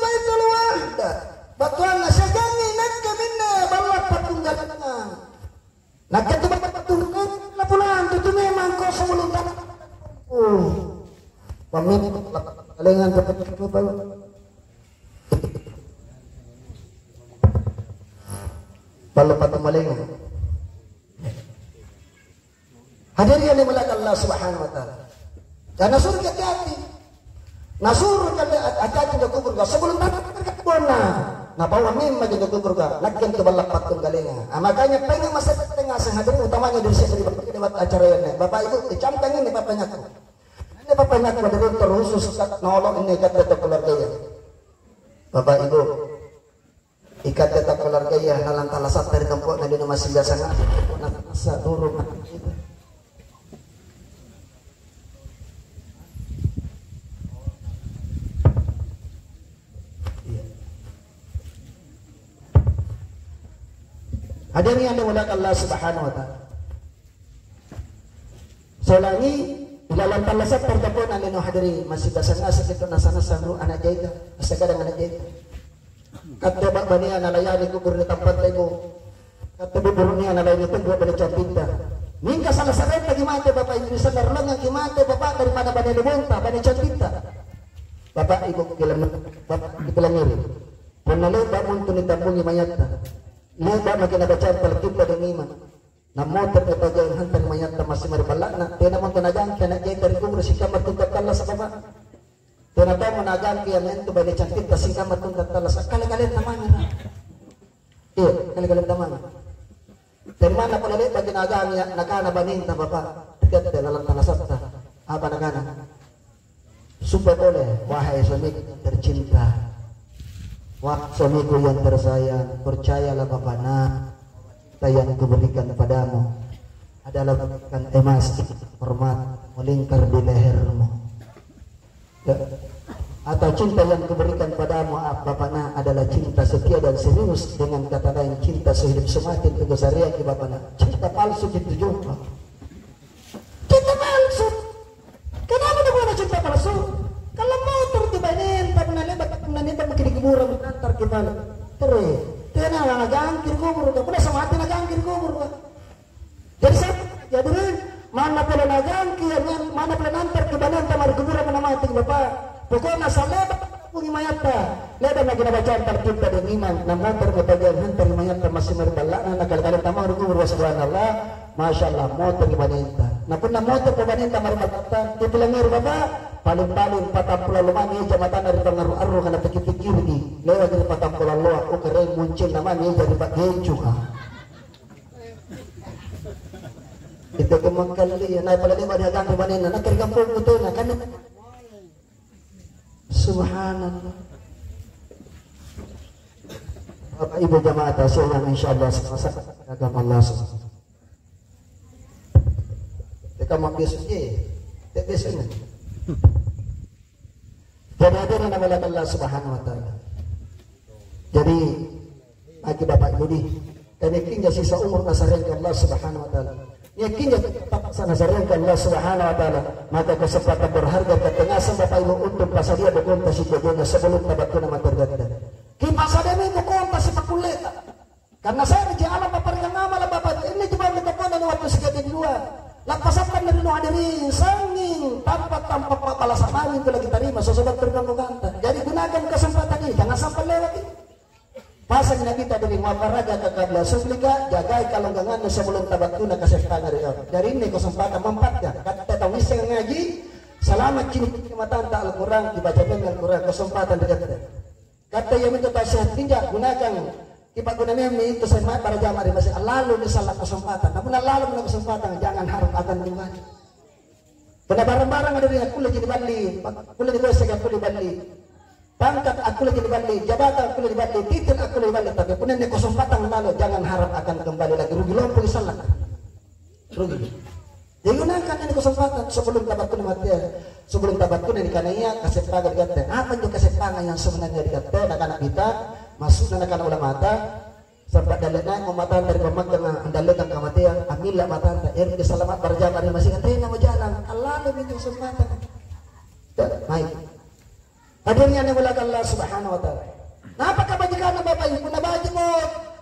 Baitul Wahda. Battuanna siagang inakke minne balla' pattunggalanga. Nakke tu balla' pattunggalanga pulang tu tu memang ko sebelum tanah. Oh. Pamit kalengan ke. Balla' pattunggalanga. Hadirin yang dimuliakan Allah Subhanahu wa taala. Dan nasuro hati-hati. Nasuro hati-hati di kubur ka sebelum datang ke kubur na. Nabawa memang di kubur ka. Nakke tu balla' pattunggalanga. Ah, makanya pengen masa tengah sehari utamanya dari saya dari lewat acara ini. Bapak Ibu, dicamkan ini papanyakku. Ini papanyakku dari dokter khusus nolok ini kata keluarga ya. Bapak Ibu, ikatte tau keluargaya lalang talasatta ri tompo'na lino massing biasa ngaseng, tompo'na talasa, durung mate. Iya. Hadirin yang dimuliakan Allah Subhanahu wa Ta'ala. Solangi ilalang tallasatta ri tompo'na lino hadiri, massing biasa ngaseng itu nasa-nasa ru ana' jaita, assagadang ana' jaita. Katte ba'bania nalayani kubur ri tampa'ta ibu. Katte bubburu'nia nalayani tenro bane cantikta. Mingka sala-salatta ki mate bapa' ibu, sallarlongang ki mate bapa' daripada bane lubonta, bane cantikta. Bapa' ibu kilang-, bapa' kipilangngeri. Punna le'ba' montu nitambungi mayatta, le'ba' maki nabacang talkibba deng imang. Nammote'mi pajai hantang mayatta massing mae ri balla'na, tenamo tau nagangki ana' jaita ri kuburu sikamma tuntu attallasa' bapa'. Tena tommo nagangki anne antu baine cantikta sikamma tuntu attallasa', kale-kalenta mange. Iya, kale-kalenta mange. Tena manna pole le'baki nagangi nakana bainenta bapa', ri katte lalang tallasatta. Apa nakana? Sumpae pole, wahai suamiku yang tercinta, wahai suamiku yang tersayang, percayalah bapa' na, cinta yang kuberikan padamu adalah bagaikan emas yang hormat melingkar di lehermu. Ya. Atau cinta yang kuberikan padamu, ah, bapa' na, adalah cinta setia dan serius, dengan kata lain cinta sehidup semati untuk kesariaki bapa' na. Cinta palsu itu jumpa. Cinta palsu. Kenapa nabuana cinta palsu? Kalau motor tu bainenta punna le'ba', punna le'ba' maki ri kuburan, nantar ki balik. Tere, tena nagangki ri kuburu ka, punna samati nagangki ri kuburu ka. Jadi sa-, jadi ri, manna pole nagangki, manna pole nantar ki bainenta mae ri kuburan, manna mati ki bapa'. Pokokna sale'ba' pungi mayatta, le'ba' maki nabacang talkibba deng imang, na motor mo tajang hantang mayatta massing mae ri balla'na, na kale-kalenta mae ri kuburu, subhanallah. Masya Allah, motori bainenta. Na punna motormo bainenta mae ri balla'ta, kipilangngeri bapa', paling-paling patampulo lomami eja matanna ri pangngarru'-arruka napikki-pikkiriki, lewaki ri patampulo alloa, oh, karaeng muncinna mami eja ri pa'gencuka. Itu kemakkallia, na pala le'ba' niagang ri bainenna, nakke ri kampongku tena, kan. Subhanallah. Bapak Ibu jamaah tasawuf yang insya Allah sama-sama agama Allah subhanahu. Teka mau besok je, teka besoknya. Jadi hadirin yang dimuliakan Allah Subhanahu wa Ta'ala. Jadi, bagi Bapak Ibu di, dan yakinnya sisa umur nasarengka Allah Subhanahu wa Ta'ala. Yakinnya tetap nasarengka Allah Subhanahu wa Ta'ala. Maka kesempatan berharga katengasang Bapak Ibu untuk pasadia bokonta sikojenna sebelum tabattuna matergatta. Kipasadiami bokonta sipakkulleta. Karena saya di alam paparikang amala Bapak, ini coba kita pun ada waktu sekali dua. Lapasapkan dari nuhadiri sanging tanpa tanpa pala samani itu lagi tarima sesuatu dari pangkoganta. Jadi gunakan kesempatan ini, jangan sampai lewati. Pasang Nabi tadi, "Wa farajaka qabla suhlika," jagai kalongganganna sebelum tabattuna kaseppangan ri kau. Dari ini kesempatan manfaatkan. Kata tahu isi ngaji, selamat cini matanta Al-Quran, dibaca dengan Al-Quran, kesempatan dekat. Kata ia minta tau sehat tinja, gunakan. Kipaguna memang itu saya mak para jamaah di masjid. Lalu ini salah kesempatan. Namun lalu kesempatan, jangan harap akan Tuhan. Punna barang-barang ada yang kulle jadi bali, kulle di bose kulle bali. Pangkat akkulle niballi, jabatan akkulle niballi, titel akkulle niballi, tapi punna nia' kesempatan lalo, jangan harap akan kembali lagi. Rugi lompoki sallaka. Rugi. Jadi gunakan ini kesempatan sebelum tabattuanna mate, sebelum tabattuanna nikanaya kaseppaga ri katte. Apa injo kaseppaga yang sebenarnya ri katte? Nakana kita, maksudna nakana ulamata, Saba' dalle' nai' matanta ri pammakkanga andallekang kamateang, ammilla' matanta, ero' kisalama' barjama ri masinga, tenamo jalang, allalemi anjo kesempatan. Ya, baik. Hadirnya anne mulaka Allah Subhanahu wa Ta'ala. Napa kabajikanna, Bapak Ibu? Punna baji'mo,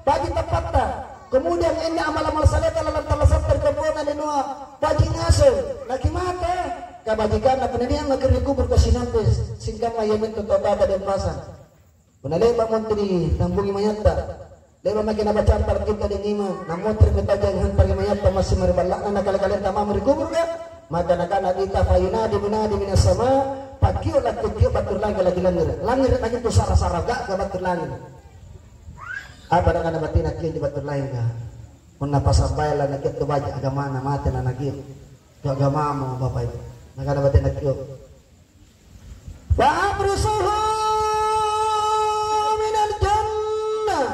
baji' tappatta. Kemudian anne amal-amal saleta lalang tallasatta ri kamponna linoa, baji' ngaseng. Nakimate, kabajikanna punna nia' maki' ri kubur kasinampe, singkamma iamintu tau taba dempasa. Punna le'ba' montu nitambungi mayatta, le'ba' maki' nabacang talakkitta deng imang, nammotere' metajang hantangi mayatta massing mae ri balla'na nakale-kalenta mamo ri kuburuka, maka nakana Nabitta, "Fayunadi munadi minas sama'," pakkio' lakkio'-kio' battu ri langika laki langngere'. Langngere' maki' tu sara-sara ga'ga battu ri langika. Apa nakana batena kio' anjo battu ri langika? Punna pasambayang lanakia' tu baji' agamana mate lanakia'. Tu agamamu, Bapak Ibu. Nakana batena kio'. Wa afrisuhu minal jannah.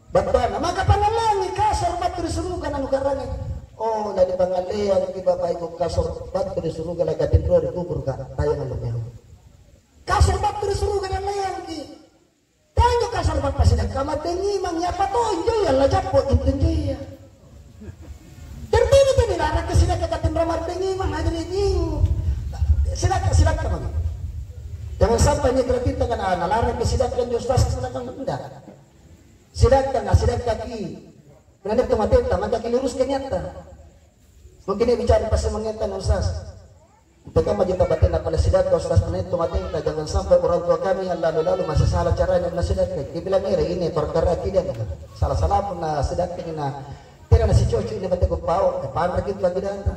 Battuanna, maka pangalleangi kasoro battu ri suruga nanukarangi. Oh, lanipangalleangki Bapak Ibu kasoro battu ri suruga lakatinroa ri kuburuka, tayang allo nyawa. Kasoro battu ri suruga nalleangki. Tanjo kasar bappa sidakka mardengimang, apa tonjo iya la jappo intu injo iya. Tertini tini larang ke sidakka katinro mardengimang, hadirin. Sidakka, sidakka mami. Jangan sampai ini kita kan, ah, nalarang ke sidakka injo ustaz, sidakka enggak. Sidakka, nah, sidakka ki. Benar itu mati, maka ki lurus ke niatta. Mungkin dia bicara pas semangatnya ustaz. Antekamma jita batena pale sidakka, Ustaz, punna intu matenta, jangan sampai orang tua kami yang lalu-lalu masih salah caranya punna sidakka. Kibilang ere ini perkara akidah. Salah-salah punna sidakka ini, na tena nasicoco ini bateko pao, eh, panraki itu akidanta.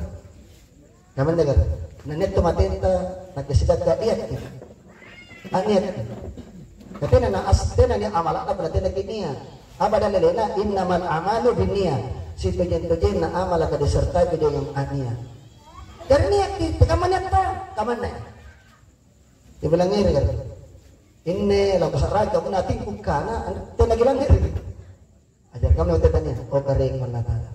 Kamanne kan? Punna intu matenta, nakke sidakka lihat. Aniat. Katena na as-, tena nia' amala'na punna tena kinia. Apa dalilena? Innamal a'malu binniyat. Sitojeng-tojenna amalaka disertai dengan aniat. Jari niakki, tekamma niatta? Kamanne. Dibilang ngeri kan? Inne, lakusa'rangi kamu natingku kana, tena kilang ngeri. Ajar kamu tanya, oh, kering mana tanya.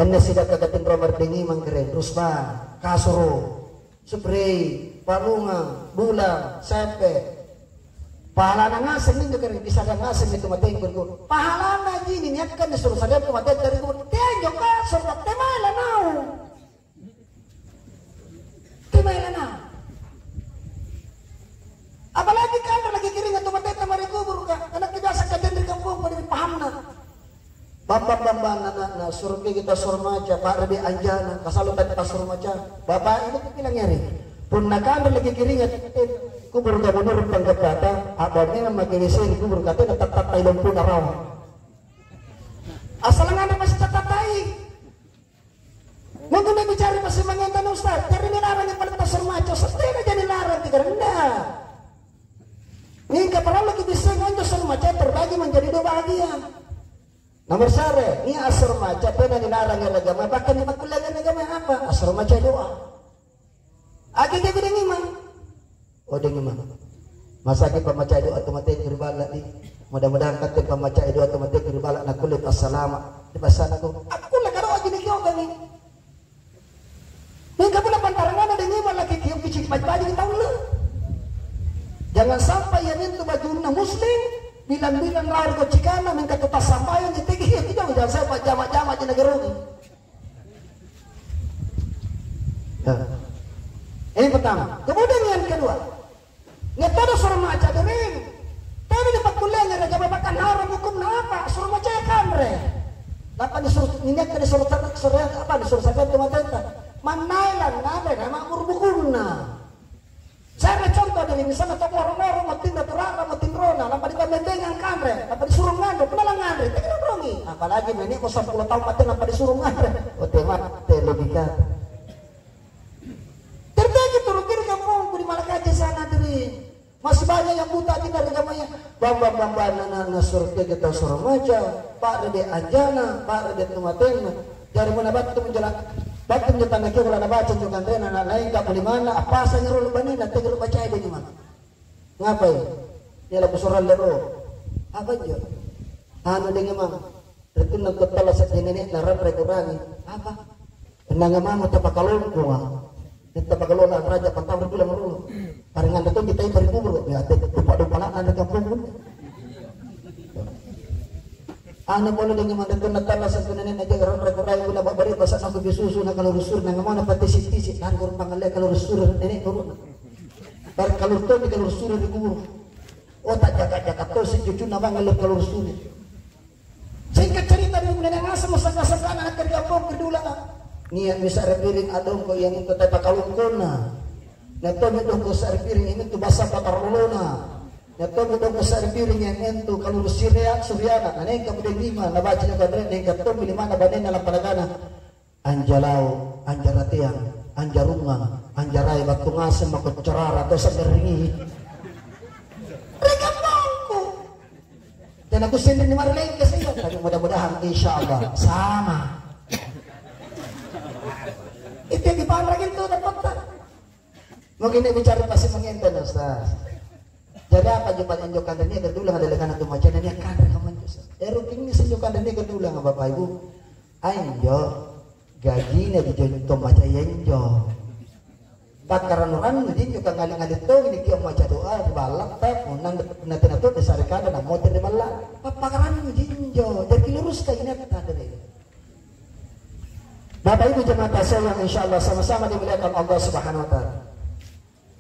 Anne sidakka katinro mardengimang kere, rusbang, kasoro, spray, parungang, bulang, sempe. Pahalana ngaseng injo kere, bisa ngaseng itu matengko. Pahalana jini niakkan disuruh sadar tu mateng dari kubur. Tenjo kasoro, temai lanau. Kemae lana. Apalagi kanre lagi kiringa tu mateta mari kubur ka. Anakki biasa kajanri kampong pada dipahamna. Bambang-bambang anakna, suruh kita suruh maca, Pak Rede Anjana, kasalo tadi pas suruh maca. Bapak ini tu bilang ngeri. Punna kanre lagi kiringa kubur ka menurut pangkatata, apa memang maki W C di kubur katena tattattai lompona rawa. Asal nganre masih tattattai. Mungkin dia bicara pasti mangenta na Ustaz, jari nilarang yang paling tasur maco, setena jadi larang tiga rendah. Mingka parallu kibisseng anjo sur maco terbagi menjadi dua bahagian. Nomor sare, nia' assur maco tena nilarang ri agama, bahkan di makkuliah agama apa? Assur maco doa. Ake jago deng imang. Oh, deng imang. Masaki pammaca'i doa tu matengku ri balla' di. Mudah-mudahan katte pammaca'i doa tu matengku ri balla' nakkulle tassalama'. Di passanako, akkulle kadoa ji nikiokangi. Mingka punna pantaranganna deng imang laki kio kicik baji-baji di taule. Jangan sampai iamintu bajunna muslim, bilang-bilang lao ri kocikana, mingka tu tassambayang ji tegi, iya tidak, jangan sampai jama-jama ji nagerogi. Ya. Ini pertama. Kemudian yang kedua, nia' todo suruh maca dering. Tena dipakkullei ri agama, bahkan haram hukumna apa? Suruh maca kanre. Apa disuruh, minyak disuruh ter-, suruh apa? Disuruh sampai tu matenta. Mannai langnganre na ma'mur bukunna. Se're contoh diri, misalna tau moro-moro, mo tinro tura'ra, mo tinrona, lampa dipambentengang kanre, lampa disuruh nganre, punna langnganre, tena nonrongi. Apalagi nania'mo sampulo taung mate lampa disuruh nganre. Oh, tema, te logika. Terjadi turun kiri kampongku di Malakaja sana, diri. Masih banyak yang buta kita di agamanya. Bambang-bambang anak-anak surga kita suruh maca, Pak Rede Anjana, Pak Rede Tumatenna. Jari punna battu menjelaskan, battu menjelaskan lagi, kalau nabaca juga kanrena, na lain gak boleh mana, apa saya nyuruh banina, tegel baca itu gimana? Ngapai? Nia' lakusorang lero. Apa injo? Anu deng memang. Retunna tattallasa' ri nene'na ranrai kurangi. Apa? Tenanga mamo tapakalompoa. Tapakalola raja pantama ri bulang rolo. Paringang datang kita yang beri kubur. Ya, te, lupa-lupa na, na, kampung. Ana pole dengan mandatang natalla satu nenek aja orang ragu-ragu guna babari pasal aku bisusu na kalau rusur na ngamana pati siti si kan kurang pangalle kalau rusur nenek turun. Bar kalau tuh di kalau rusur di kubur. Oh tak jaga-jaga tuh si cucu nama ngalur kalau rusur. Singkat cerita di nenek ngasem sangka-sangka anak kerja pom kedula. Niat bisa repiring adong ko yang itu tata kalungkona. Na tommi dongko sa'ri piring imintu basa patarolona. Na tommi dongko sa'ri piring yang entu kaluru sirea suriana. Na nengka pudeng lima, na baca nengka anre, nengka tommi limanna banenna lampa nakana, "Anjalau, anjarateang, anjarungang, anjarai battu ngaseng mako carara to sanggarringi." Ri kampongku. Tena kusseng ni marlengke saya, tapi mudah-mudahan insya Allah sama. Itu yang dipanrang itu dapat. Mungkin dia bicara pasti mengenten, Ustaz. Jadi apa coba injo kanre nia' kedulang ada lekana tu macana nia' kanre kamu itu, Ustaz. Eh, ruking ini senjo kanre nia' kedulang, Bapak Ibu. Ayo, gajina di jonto macaya injo. Pakkarannu-rannu jinjo kangali-ngali tongi nikio maca doa ri ballakta, punna, punna tena to disare kada na mote ri balla. Pappakarannu jinjo, jari kiluruskai inetta dere. Bapak Ibu jemaah yang insya Allah sama-sama dimuliakan Allah Subhanahu wa Ta'ala.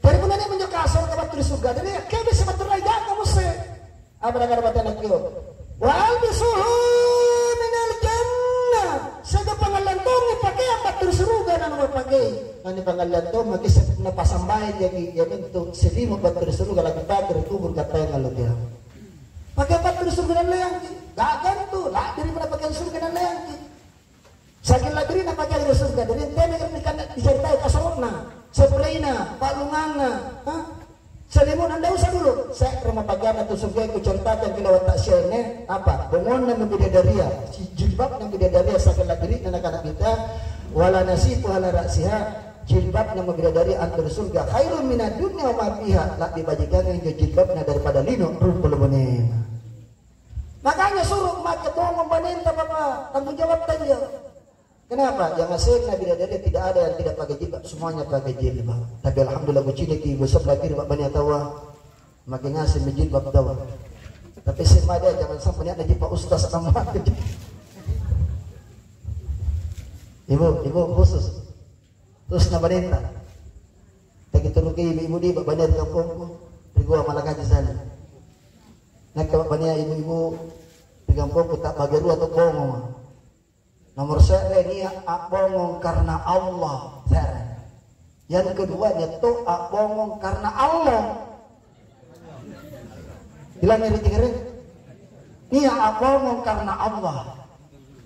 Jari punna nia' minjo kasoro ka battu ri surga, jari kebisi battu ri jaga musse. Apa nakana batena kio? "Wa albisuhu minal jannah." Siagang pangalleang tongi pakeang battu ri suruga na nupakei. Nani pangalleang tong maki se-, napasambayang jaki, iamintu silimu battu ri suruga lagi pake ri kubur kattayang allo kiamat. Pakeang battu ri suruga nalleangki. Gaga antu, la'birimo na pakeang suruga nalleangki. Saking la'birina pajai ri surga, jadi tena nikanna dicaritai kasoro'na, sepreina, pa'lunganna, ha? Selimu'na ndak usah dulu. Se're mapaganna tu surga kuceritakan ri lawang ta'siainne, apa? Bongonna mabidadaria, si jilbabna bidadaria saking la'birina nakana kita, wala nasifuha ala ra'siha, jilbabna mabidadaria antu ri surga, khairun minad dunya wa ma fiha, la'bi bajikangang injo jilbabna daripada lino rumpul bonena. Makanya suruh make tongong banenta, Bapak, tanggung jawab tanjo. Kenapa? Yang hasilnya bidadari tidak ada yang tidak pakai jilbab, semuanya pakai jilbab. Tapi alhamdulillah, kuciniki ibu sebelah kiri, Pak, banyak tawa, makin ngasih jilbab tawa. Tapi semua dia jangan sampai niat jilbab ustaz sama. Ibu, ibu khusus. Terus na banenta. Taki turuki ibu-ibu di babania ri kampongku, ri Gua Malakaji sana. Nakke babania ibu-ibu ri kampongku, ta'bage rua to bongonga. Nomor se're nia' a'bongong karena Allah, se're. Yang kedua nia' to a'bongong karena Allah. Bilang ri tigere, nia' a'bongong karena Allah.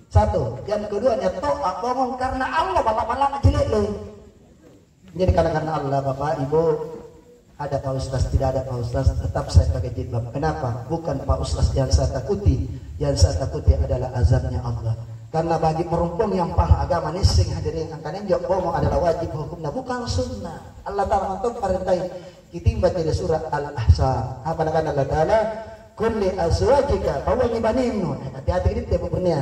Satu. Yang kedua, nia' to a'bongong karena Allah, balla'-balla'na cili'. Jadi, karena, karena Allah, Bapak, Ibu, ada Pak Ustaz, tidak ada Pak Ustaz, tetap saya pakai jilbab. Kenapa? Bukan Pak Ustaz yang saya takuti, yang saya takuti adalah azabnya Allah. Karena bagi perempuan yang paham agama, nisseng hadirin angkana injo a'bongong adalah wajib hukumnya, bukan sunnah. Allah Ta'ala mantong parentai. Kitimba ri surah Al-Ahzab. Apa nakana Allah Ta'ala? "Qul li azwajika," pauangi baninnu. Eh, hati-hati kitte pupurnia.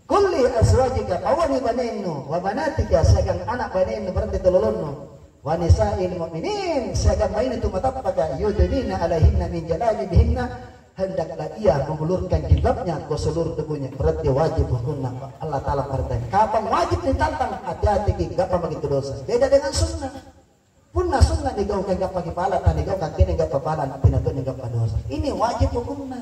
"Qul li azwajika," pauangi baninnu, "wa banatika," siagang ana' baninnu, berarti tololonnu, "wa nisa'il mu'minin," siagang baine tu matappaka, "yudnina alaihinna min jalabibihinna," hendaklah ia mengulurkan jilbabnya ke seluruh tubuhnya, berarti wajib hukumna. Allah Ta'ala parentai. Kapang wajib ditantang, hati-hati ki, gappa maki tu dosa. Beda dengan sunnah. Punna sunna nigaukang gappa kipala, tanigaukang tena gappa pala, tena to gappa dosa. Ini wajib hukumna.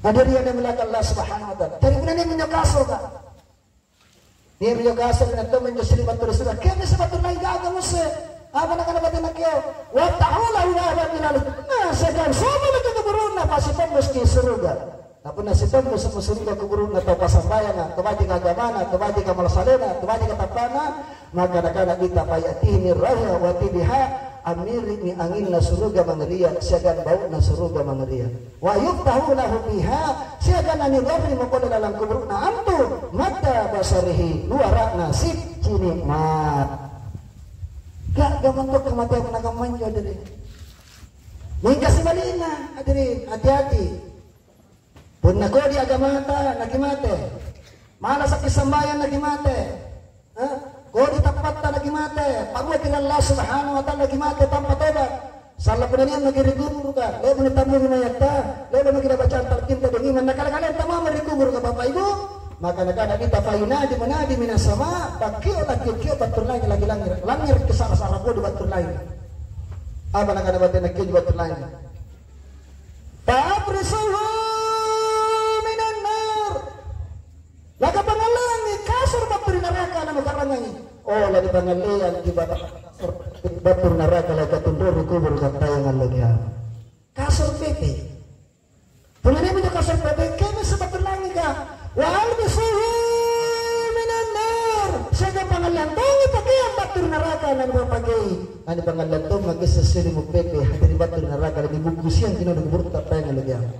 Hadirin yang dimuliakan Allah Subhanahu wa Ta'ala. Jadi punna nia' minjo kasoro ka. Nia' minjo kasoro, nia' to minjo siri battu ri surga. Kemi sebattu lain gaga musse. Apa nakana batena keo? "Waftahu lahu baban minal jannah." Nah, sedang semua lagi kuburunna pasti pembuski surga. Na punna sitongko summusuluka kuburu'na tau pasambayanga, tau bajika agamana, tau bajika amala salena, tau bajika tappa'na, maka nakana kita, "Fayatihi min raiha wa tibiha," ammiri'mi anginna suruga mangaria, siagang bau'na suruga mangaria. "Wa yuftahu lahu fiha," siagang nanirorimo pole lalang kuburu'na antu, "madda basarihi," luara'na sicci nikmat. Ga'ga mento kamateang punna kammanjo, dere. Mingka sibalinna, hadirin, hati-hati. Punna kodi agamata, nakimate. Malasaki sambayang, nakimate. Eh? Kodi tappatta, nakimate. Paruaki ri Allah Subhanahu wa Ta'ala, nakimate tanpa tobat. Salla punna nia' maki ri kuburuka, le'ba' nitammungi mayatta, le'ba' maki nabacang talqinta doang iman, nakala-kala tamamo ri kuburuka, Bapa' Ibu, maka nakana Nabitta, "Fayunadi munadi minas sama, pakkio' lakkio'-kio' battu ri langi', langi', langi', langi' ri sara-sara kodi battu ri langi'." Apa nakana batena kio' battu ri langi'? "Fa afrisuhu minan nar." Nakapangalleangi kasoro' battu ri naraka, nanukarangangi. Oh, lanipangalleang ri batara kasoro' battu ri naraka, laikatunroi ri kuburu' kattayang allo kiama'. Kasoro' pepe. Punna nia' minjo kasoro' pepe, keme isse battu ri langika. "Wa albisuhu minan nar." Siagang pangalleang tongi pakeang battu ri naraka, nanupapakei. Lanipangalleang tong maki isse siri'mo pepe, hadirin, battu ri naraka, lanibukusiang tinau ri kuburu' kattayang allo kiama'.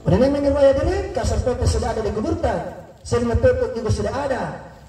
Punna nia' minjo rua, hadirin, kasoro' pepe sudah ada di kuburta, siri'mo pepe juga sudah ada,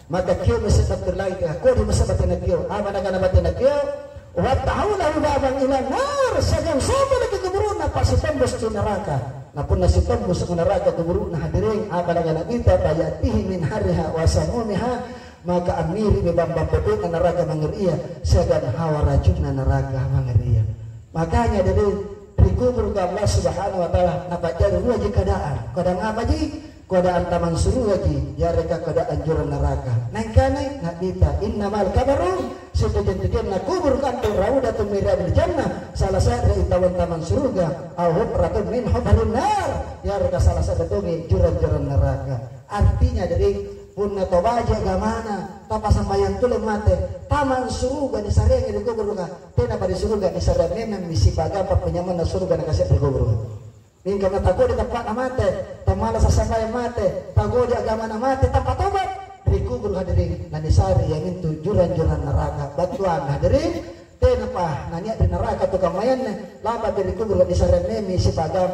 maka keme isse battu ri langika, kodi masa batena kio'. Apa nakana batena kio'? "Waftahhu lahu baban ilan nar," siagang sombelaki kuburu'na, pasi tembus ri naraka. Na punna sitembus ri naraka kuburu'na, hadirin, apa nakana Nabitta? "Faya'tihi min harriha wa samumiha," maka ammiri'mi bambang pepe'na naraka mangeria siagang hawa racunna naraka mangeria. Makanya, hadirin, ri kuburuka Allah Subhanahu wa Ta'ala napa'jari ruaji keadaan. Keadaan apaji? Keadaan tamang surugaji, yareka keadaan jurang naraka. Naengkanai Nabitta, "Innamal qabru, sitojeng-tojenna kuburu' antu raudatun min riyadil jannah, salah se're taua tamang suruga, au hufratun min hufarin nar, yareka salah se're tongi jurang-jurang naraka." Artinya, hadirin, punna tau baji' agamana, tappa sambayang tuli mate, tamang suruga nisareangi ri kuburuka, tenapa ri suruga nisareang memammi sipagang pappanyamanna suruga nakasea ri kuburuka. Mingka punna tau kodi tappa'na mate, tau malasa' sambayang mate, tau kodi agamana mate, tappa tobat, ri kuburu', hadirin, nanisare iamintu jurang-jurang naraka. Battuanna, hadirin, tenapa nania' ri naraka tu kammayanna, lampa ri kuburu' nisareang memmi sipagang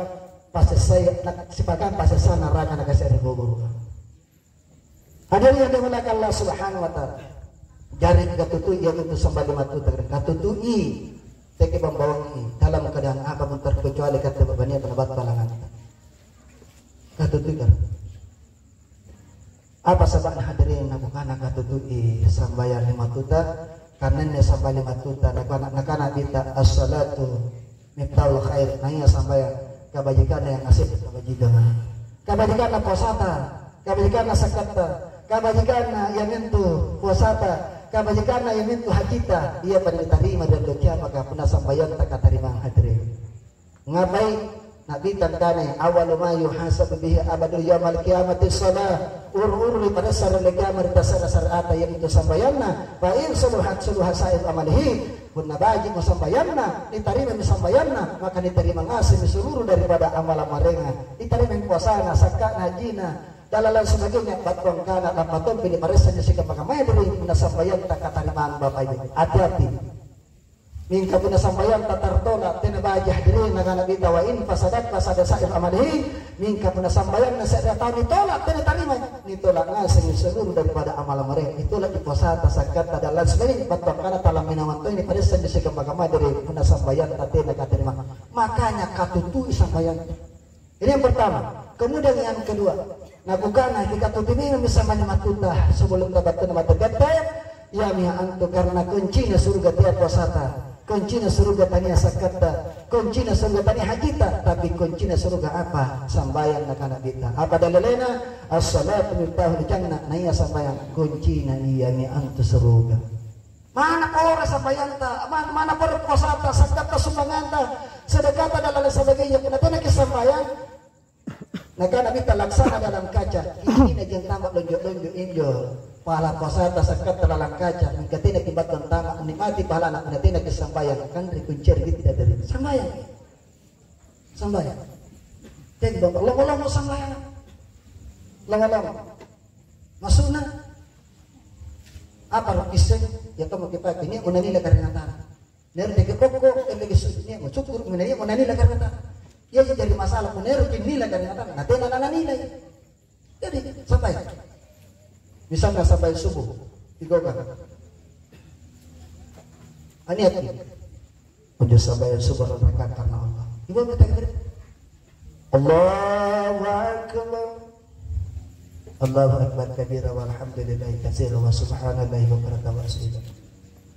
pasessai-, na-, sipagang pasessana naraka nakasea ri kuburu'. Hadirin yang dimuliakan Allah Subhanahu wa Ta'ala. Jari katutui iamintu sambali matuta, katutui, teke bambawangi dalam keadaan apa pun, terkecuali katte babania pada battu alanganta. Katutui kan? Apa saba'na, hadirin, nakukana katutui sambayang lima tuta? Karena anne sambayang lima tuta, nakana, nakana Nabitta, "As-salatu miftahul khair." Naia sambayang kabajikanna yang ngaseng kabajikanga. Kabajikanna puasata, kabajikanna zakkatta, kabajikanna iamintu puasata, kabajikanna iamintu hajita, ia pada nitarima ri allo kiamaka punna sambayanta katarimang, hadirin. Ngapai? Nabitta nakana, "Awwalu ma yuhasabu bihi abdu yaumal qiyamati shalah." Uru-uru niparessa ri allo kiama' ri passare-sare ata iamintu sambayanna. Fa in saluhat saluha sa'ir amalihi. Punna baji'mo sambayanna, nitarimami sambayanna, maka nitarima ngasemmi seluruh daripada amalang maraenga. Nitarimami puasana, zakka'na, hajjina, dan lain sebagainya. Battuang kana lampa tompi niparessa anjo sikamma-kammaya, diri punna sambayanta katarimang, Bapak Ibu. Hati-hati. Mingka punna sambayanta tartola', tena baji', hadirin, nakana Nabitta, "Wa in fasadat fasada sa'ir amalihi." Mingka punna sambayanna se're tau nitola', tena tarimai, nitola' ngasengi seluruh daripada amala maraeng. Nitola'ji puasata, zakkatta, dan lain sebagainya. Battu angkana talamminawang tongi niparessa anjo sikamma-kamma, diri punna sambayanta tena katarima. Makanya katutui sambayanta. Ini yang pertama. Kemudian yang kedua, nakukana, kikatutu memang bisa mani matuta sebelum tabattuanna mate gatta, iami antu karena kuncina surga tea puasata, kuncina surga tania zakkatta, kuncina surga tania hajita, tapi kuncina surga apa? Sambayang, nakana Nabitta. Apa dalilena? As-salatu miftahul jannah, naia sambayang kuncina iami antu surga. Mana pora sambayanta, ma-, mana pora puasata, zakkatta, sumbanganta, sedekata, dan lain sebagainya. Punna tenaki sambayang, nakana Nabitta, laksana dalam kaca, kicina jeng tama lonjo-lonjo injo. Pahala puasata, zakkatta lalang kaca, mingka tenaki battu antama, nikmati pahalana punna tenaki sambayang, kanre kuncere gitti dari sambayang. Sambayang. Jadi, longo-longo sambayang. Longo-longo. Maksudna, apa ro kisseng? Ya, kamu kipake, nia' mo nanilai karaeng Atara. Nia' ro teke kokko, eh, lagi su-, nia' mo cukkuru', nia' mo nanilai karaeng Atara. Iya, iya, jadi masalah, mo nia' ro kinnilai karaeng Atara, na tena nanilai. Jadi, sampai. Misalnya sampai subuh, tiga kali. Aniati. Kunjo sambayang subuh rakaat karena Allah. Ibu minta kebiri. Allahu Akbar. Allahu Akbar kabira walhamdulillahi katsira wa subhanallahi bukratan wa asila.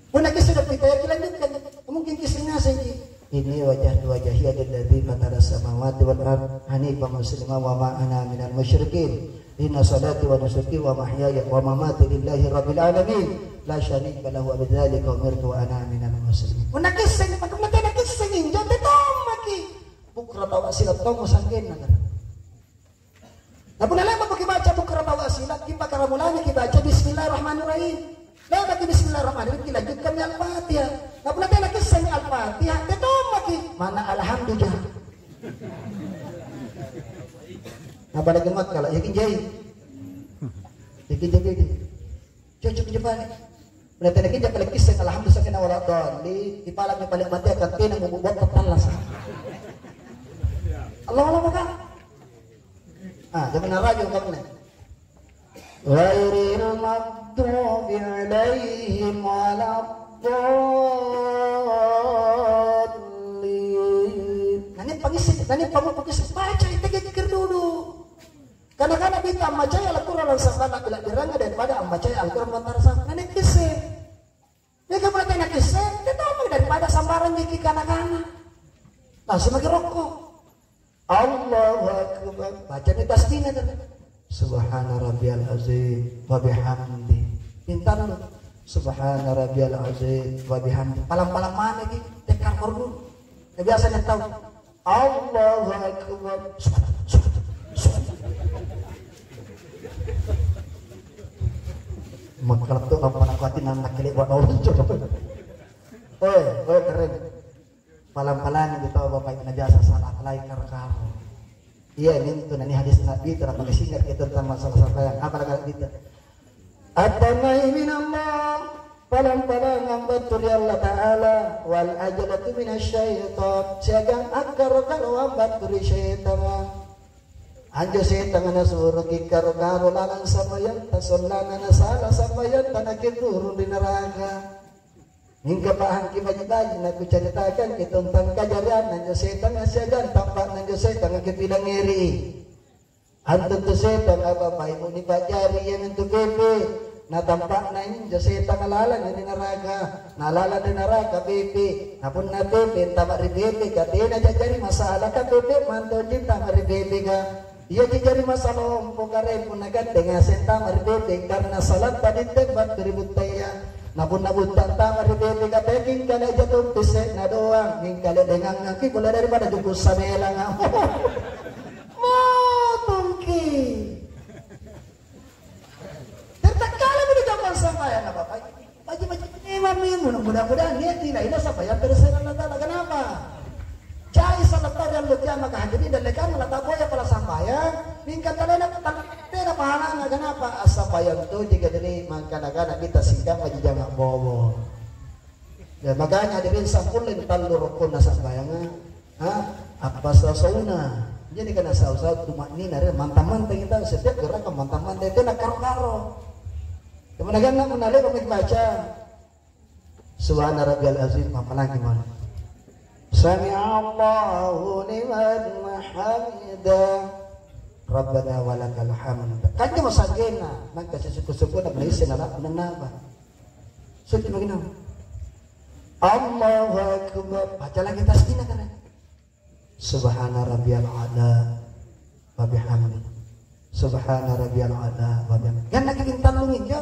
Punna kissengi kita ya kilanjutkan. Mungkin kissengi ngasengki. Inni wajjahtu wajhiya lilladzi fatara samawati wal ard hanifan muslima wa ma ana minal musyrikin. Inna salati wa nusuki wa mahyaya wa mamati lillahi rabbil alamin. La syarika lahu wa bidzalika umirtu wa ana minal muslimin. Punna kissengi, punna tena kissengi injo tetommaki. Bukratan wa asila tommo sanggenna. Na punna le'ba'mo kibaca bukratan wa asila, kipakkaramulami kibaca bismillahirrahmanirrahim. Le'baki bismillahirrahmanirrahim, kilanjutkanmi Al-Fatihah. Na punna tena kissengi Al-Fatihah, tetommaki. Mana alhamdulillah. Apa lagi makkala, yakin jai. Yakin jai bede. Cocok jepang. Punna tena kinja pale kisseng alhamdulillah sakena wala doli, ipalami pale mate kan tena mubu buat tallasa. Allah Allah maka. Ah, jangan narajo kamu nih. Ghairil maghdubi alaihim waladdallin. Nani pangisi, nani pamupu kisseng baca itu geger dulu. Kana-kana kita ammacai Al-Qur'an langsung balla bila diranga daripada ammacai Al-Qur'an mantara sangka. Nani kisseng. Mingka punna tena kisseng, tena tommo daripada sambarang jaki kana-kana. Langsung maki rokko. Allahu Akbar. Bacani tasbihna kan. Subhana rabbiyal azim wa bihamdi. Pintannu. Subhana rabbiyal azim wa bihamdi. Palang-palang mana ki? Tekkar korbu. Ya biasa nih tahu. Allahu Akbar. Makkala to lampa nakuati nannakkele wa naunjo. Oi, oi keren. Palang-palangi tau bapak najasa salah lai karo-karo. Iya nintu nani hadis Nabi tara pakai singkat kita tentang masalah sambayang. Apa lagi kita? At-tamai minallah, palang-palangang battu ri Allata'ala, wal ajalatu minasyaitan, siagang akkaro-karoang battu ri setanga. Anjo setanga nasuroki karo-karo lalang sambayanta, sollanna nasala sambayanta nakiturung ri naraka. Mingka pahangki baji'-baji' nakucaritakangki tentang kajarianna anjo setanga siagang tampa'na anjo setanga kipilangngeri. Antu antu setanga apa paimu nipa'jari iamintu pepe, na tampa'na injo setanga lalang ri naraka, na lalang ri naraka pepe, na punna pepe antama' ri pepeka tena ja'jari masalaka pepe mantonji antama' ri pepeka. Iaji jari masalompo karaeng punna gatte ngaseng antama' ri pepe karena salatta ditte battu ri buttaya. Na punna butta antama' ri pepeka teking kale'ja tompi se'na doang, mingka le'lengangngaki pole daripada juku' sabelanga. Motongki. Tertakkalami di kamar sambayang apa, Pak? Baji-baji memang memang mudah-mudahan niat nilai nasaba yang terserah Allah Ta'ala. Kenapa? Jai sallang tau ri allo kiamaka hadirin dallekanna lataboya pala sambayang, mingka tena tena pahalana kenapa? Assambayang tojika diri mangkana-kana kita singkamma jijanga bobo. Ya, makanya hadirin sampuleng tallu rokonna sambayanga, ha? Appasau-sauna. Jadi kana sau-sau tuma'nina re mantang-mantang kita setiap gerakan mantang-mantang tena karo-karo. Kemudian nak menalai pemain baca. Subhana rabbiyal azim, apalagi mana? Sami Allahu liman hamida. Rabbana walakal hamd. Kan dia masagena, maka sesuku-suku nak naisi nalak menapa? Suci makinau. Allahu Akbar. Baca lagi tasbihna kan? Subhana rabbiyal a'la wa bihamdi. Subhana rabbiyal a'la wa bihamdi. Ganna ki bintang lungi, ya.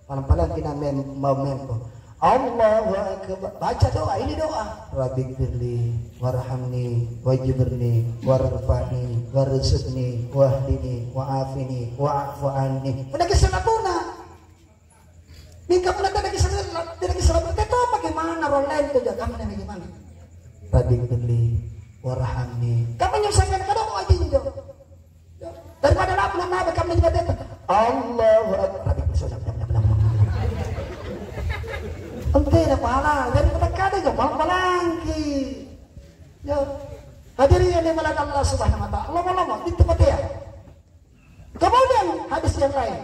Palang-palang kina mem-, mau mempo. Allahu Akbar. Baca doa, ini doa. Rabbi firli, warhamni, wajibirni, warfa'ni, warzuqni, wahdini, wa'afini, wa'fu anni. Udah kisah puna. Mingka punna tena kisah, tena kisah, tena bagaimana orang lain tu jaga mana bagaimana? Rabbi firli, warhamni. Kamu nyusahkan kada mau aja injo. Daripada lapu nama kamu di badan. Allahu Akbar. Rabbi firli, jam, jam, jam, jam. Ente ada pahala, daripada kada jam, malam palangki. Ya. Hadirin yang dimuliakan Allah Subhanahu wa Ta'ala. Lama-lama, itu mati ya. Kemudian hadis yang lain.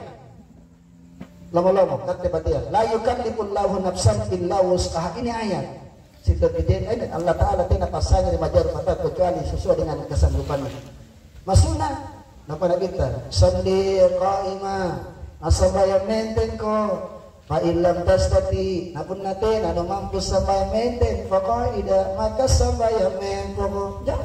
Lama-lama, kata batia, "La yukallifullahu nafsan illa wus'aha." Ini ayat. Sitonji je'ne', eh, Allah Ta'ala tena passangngere' majjari mata kecuali sesuai dengan kesanggupannya. Maksudna, napa Nabitta? "Shalli qa'ima, assambayang mentengko. Fa in lam tastati, na punna tena numampu sambayang menteng, fa qa'ida, maka sambayang mempoko." Ja.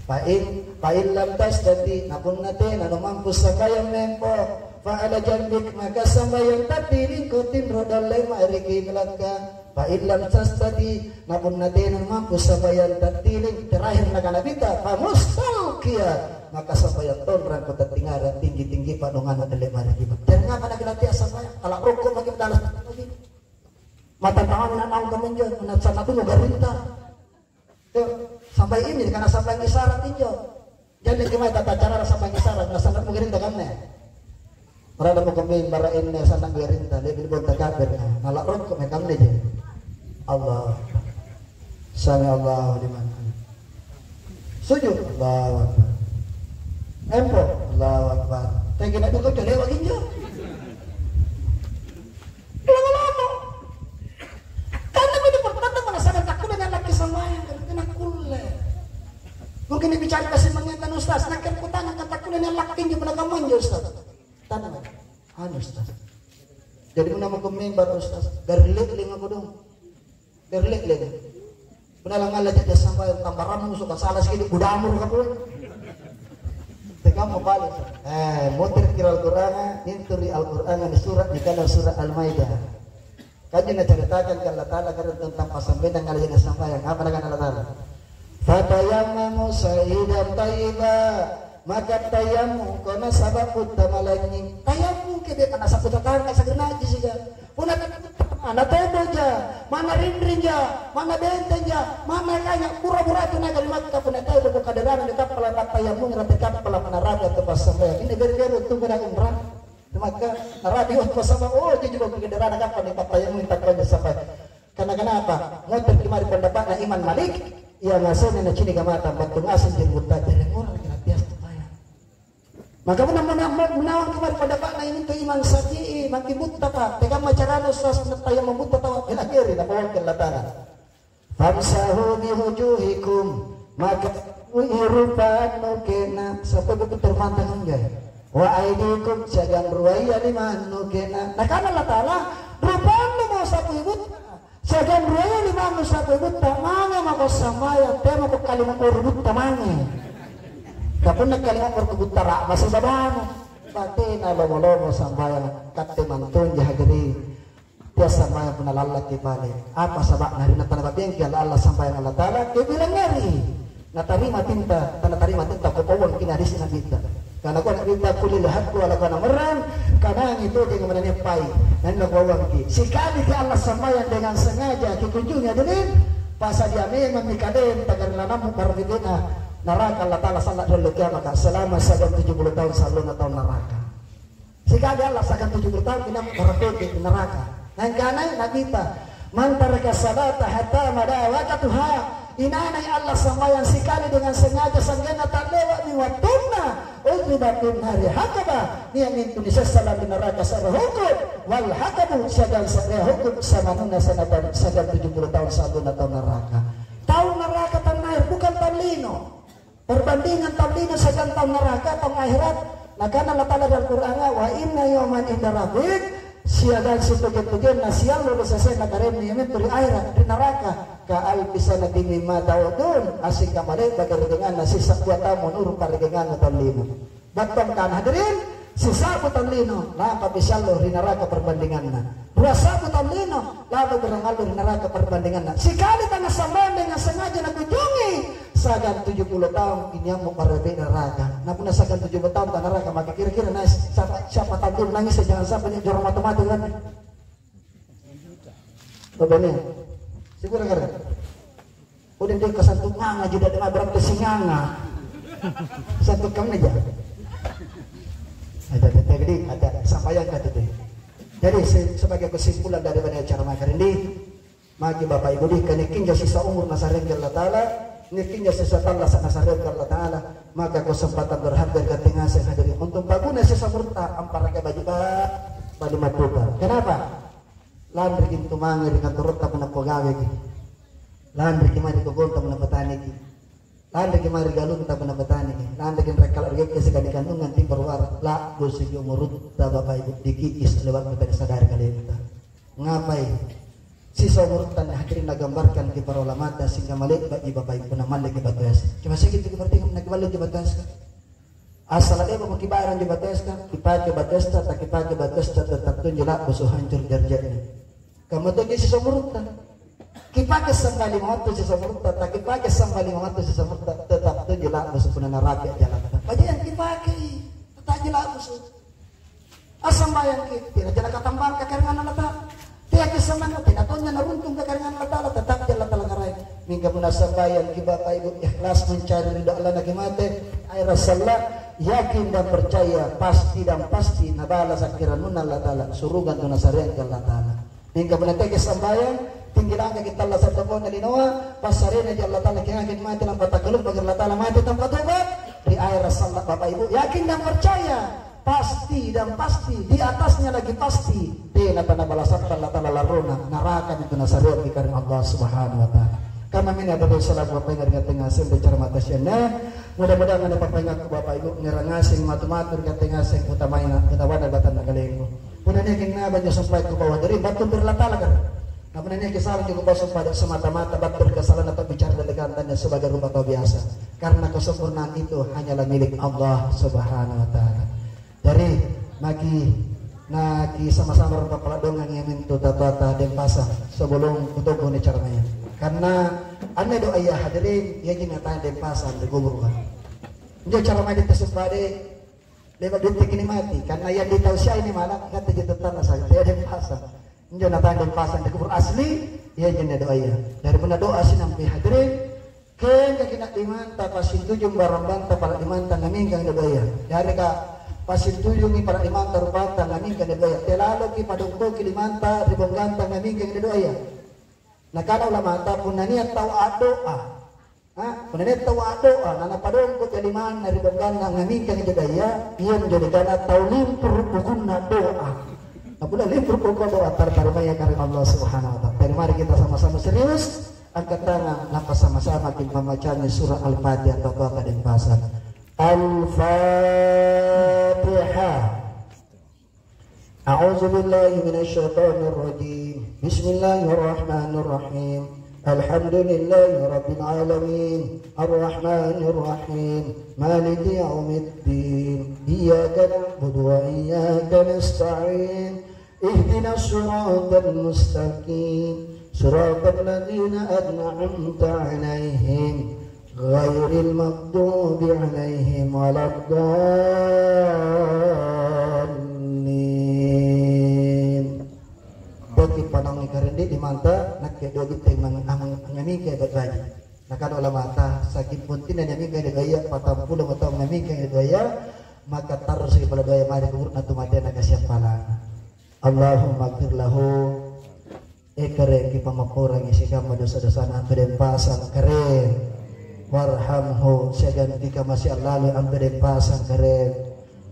Fa in, fa in lam tastati, na punna tena numampu sambayang mempo, fa ala jambik, maka sambayang tattilingko tinro dalle mae ri kiblakka. Fa in lam tastati, na punna tena mampu sambayang tattiling, terakhir nakana Nabitta, "Fa mustalqiya," maka sambayang tonrangko tattingara tinggi-tinggi padongana dalle mae ri kiblak. Jari ngapa nakilattea sambayang? Tala rokko maki, tala lagi. Mata tawana naung kaminjo, na sanna' tunu garrinta. Tuh, sampai ini karena sampai isyarat injo. Jari kemae tata cara sampai isyarat, nasanna'mo garrinta kanne. Parada mo kami bara enne sanna'mo garrinta, lebih bonta kafir. Nala rokko me kanne je. Allah. Sami Allahu liman hamid. Sujud. Allahu Akbar. Empo. Allahu Akbar. Tegi na duka lewat injo. Lama-lama. Karena kau dipertanda mana sadar takkulle nia' lakki sambayang, karena tena kulle. Mungkin dibicara kasih mengentan Ustaz, nakke kutana kan takkulle nia' lakki injo punna kamma injo Ustaz. Tana, anu Ustaz. Jadi punna mako member Ustaz, garlek-lek mako dong. Garlek-lek. Punna langalla jajja sambayang tambarammu suka salah sikidi budamuru kapung. Tekamma bale. Eh, muter kira Al-Qur'anga, mintu ri Al-Qur'anga ni sura' nikana sura' Al-Maidah. Kanjo nacaritakan ke Allah Ta'ala karena tentang pasambayang ngala jajja sambayang. Apa nakana Allah Ta'ala? "Fatayammamu sa'idan thayyiba." Maka tayammumko nasaba' butta malangi. Tayammumki de' nasaba' tatangka sagena jisika. Punna mana toboja, mana rinrinja, mana bentenja, mana kanya pura-pura tu naga ri Makkah punna tae boko kaderana di kappala pattayammungi rate kappala naraka tu passambayang. Ini gere-gere tu pada umrah. Di Makkah narapi oh passambayang, oh jadi boko kaderana kappala pattayammungi takkoja sampai. Karena kenapa? Moterki mari pendapatna Imam Malik, iya ngasengna nacini kamata battu ngaseng jadi butta jari ngora lagi latihan sambayang. Maka punna mena-, mena-, menawang kemarin pada ba'na ini tu Imam Syafi'i, maki butta, Pak. Tekamma carana Ustaz, punna tayang mabutta tawwa, bela keri, napawang ke latara. "Famsahu biwujuhikum," maka ui rupannu kena, sampai betul termantang enggak? "Wa aidikum," siagang ruaya limannu kena. Nakana Allah Ta'ala, "Rupannu mau sapui butta." Siagang ruaya limannu sapui butta, mange mako sambayang, tea mako kalima poro butta mange. Ka punna kalima poro butta ra'basi babanu. Batena lomo-lomo sambayang, katte mantonji hadirin. Tea sambayang punna lallaki pale. Apa saba'na? Ri natanaba'biangki Allah, Allah sambayang Allah Ta'ala, kebilang ngeri. Natarima tinta, tanatarima tinta, kupauangki na hadisi Nabitta. Kana kua Nabitta, "Kulil haqqu wa law kana marran," kanangi tojeng manania pai. Nanna kuauangki. Sikaliki Allah sambayang dengan sengaja kikunjungi hadirin, pasadia memang nikadeng tagarilanammu parabibina naraka Allah Ta'ala sallang ri allo kiamaka selama siagang tujuh puluh tahun sallona taung naraka. Sikali Allah siagang tujuh puluh tahun, inang barangkoki ri neraka. Nangkanai Nabitta, "Man taraka salata hatta mada waqtuha." Inanai Allah sambayang sikali dengan sengaja sanggenna talewa'mi wattunna, "Uziba fin nari hakaba." Nia' mintu nisessa ri neraka se're hukum, wal hakabu siagang se're hukum samanuna sanatan siagang tujuh puluh tahun sallona taung naraka. Taung naraka tannair bukan taung lino. Perbandingan taung lino siagang taung naraka, taung akhirat. Nakana Allah Ta'ala ri Al-Qur'anga, "Wa inna yauman inda rabbik," siagang sitojeng-tojenna siallo ri sesena karaennu, iamintu ri akhirat, ri naraka, "ka alfi sanatin mimma ta'uddun," asing kamale bagaregenganna sisa'bu taung menurut paregenganna taung lino. Battuang kana hadirin, sisa'bu taung lino, lampapi siallo ri naraka perbandinganna. Dua sa'bu taung lino, lampapi ruang allo ri naraka perbandinganna. Sikali tana sambayang dengan sengaja nakunjungi, siagang tujuh puluh taung iniammo marabe naraka. Na punna siagang tujuh puluh taung tau naraka, maka kira-kira na siapa, siapa taung lino nangis, jangan sampai nia' jorong matu-matu kan. Babania. Sikura kare. Udah dia kesantungan aja, udah dia berarti singanga. Santukan aja. Ada, ada, ada, ada, sampai yang kata dia. Jadi, se-, sebagai kesimpulan daripada acara makan ini, maki Bapak Ibu di, kanikinja sisa umur nasarengga Allah Ta'ala, nikinja sisa tallasa nasarengga Allah Ta'ala, maka kesempatan berharga ganti ngaseng hadirin untuk paguna sisa murta, ampara ke baju ba-, bali matuta. Kenapa? Lanri intu mange ri kantorotta punna pogaweki. Lanreki mae ri kokonta punna bataniki. Lanreki mae ri galunta punna bataniki. Lanreki anre kala ri gekkeseka nikannungang timba ruara. La'busiki umurutta Bapak Ibu dikikis lewat kita sadari kalenta. Ngapai? Sisa umurutta anne hadirin nagambarkan ki para ulamata sehingga male'ba'ji Bapak Ibu punna malleki batu es. Coba sikit lagi berarti punna kiballeki batu es. Assala le'ba'mo kibayara anjo batu esta, kipake batu esta, takipake batu esta, tetap tonji la'busu hancur jarja'na. Kamma tonji sisa umurutta. Kipake sambali mawattu sisa umurutta, takipake sambali mawattu sisa umurutta, tetap tonji la'busu punna narapi' jalatta. Bajiang kipakei, tetap ji la'busu. Assambayangki, tena jala katambang kakaringanna Allata'ala. Teaki sannang, tena tonja naruntung kakaringanna Allata'ala, tetapji Allata'ala Karaeng. Mingka punna sambayangki Bapak Ibu ikhlas mencari ridho Allah naki mate, aera salla, yakin dan percaya, pasti dan pasti nabalasa' kirannunna Allata'ala, suruga tu nasareangki Allata'ala. Mingka punna teaki sambayang, tinggi langkaki tallasa' tokona linoa, passarenaji Allata'ala kiangki mate, nampa takkalumpaki Allata'ala mate tanpa tobat, ri aera salla Bapak Ibu, yakin dan percaya. Pasti dan pasti, di atasnya lagi pasti, tena tanabalasanta Allata'ala larrona, narakami tu nasareangki karaeng Allah Subhanahu wa Ta'ala. Kammami nadaru salaku papainga ri ngaseng ri acara mata sianna. Mudah-mudahan ada papaingaku Bapak Ibu ngerang ngaseng matu-matu ri ngaseng utamaina, utawana batanna kalengku. Punna niaki naba anjo sumpae kupaua, jari battu ri Allata'ala karaeng. Na punna niaki sala anjo kupaua sumpae semata-mata battu ri kasalanna pabbicara dallekanta anne sebagai rupa tau biasa. Karena kesempurnaan itu hanyalah milik Allah Subhanahu wa Ta'ala. Jari, maki-, nakisama-sama rung pappala' doangang iamintu tau-toata Denpasar sebelum kutongkoni caramaya. Karena anne doaya hadirin, iaji natang Denpasar ri kuburuka. Injo caramaya di tasuk pade, le'ba' detteki nimati, karena yang ditausiai ni malam, ingatte ji tettana saya, saya Denpasar. Injo natang Denpasar ri kuburu asli, iaji anne doaya. Jari punna doa sinampe hadirin, Kengkaki na limanta, passintujung barambanta pala' limanta ngamingkang ni doaya. Yareka passintujungi pala' limanta rupanta ngamingkang ni doaya. Telaloki padongkoki limanta ri bongganta ngamingkang ni doaya. Nakana ulamata, punna nia' tau a'doa, ha? Punna nia' tau a'doa, na napadongkoja limanna ri bongganna ngamingkang ni doaya, ianjo nikana tau limpuru' bukunna doa. Apabila limpuru' bukunna doa, tar-, tarimaya karaeng Allah Subhanahu wa Ta'ala. Jari mari kita sama-sama serius. Angka' tangang, lappasa sama-samaki pammacangi surah Al-Fatihah atau doa Denpasar. Al-Fatihah. A'udzu billahi minasy syaithanir rajim. Bismillahirrahmanirrahim. Alhamdulillahi rabbil alamin. Arrahmanirrahim. Maliki yaumiddin. Iyyaka na'budu wa iyyaka nasta'in. Ihdinas siratal mustaqim, siratal ladzina an'amta 'alaihim, ghairil maghdubi 'alaihim waladdallin. Bagi panangi karendi di manta, nakke dua gitte mang-, mang-, ngamingkai baji'. Nakana ulamata, saking puntinna ngamingkai doaya, patampulo taung ngamingkai doaya, maka tarrusuki pole doaya mae ri kuburu'na tu matea nakasiang pahala. Allahumma gfir lahu. E Karaeng, kipamopporangi sikamma dosa-dosana antu Denpasang, Karaeng. Warhamhu, siagang kikamasiang laloi antu Denpasang, Karaeng.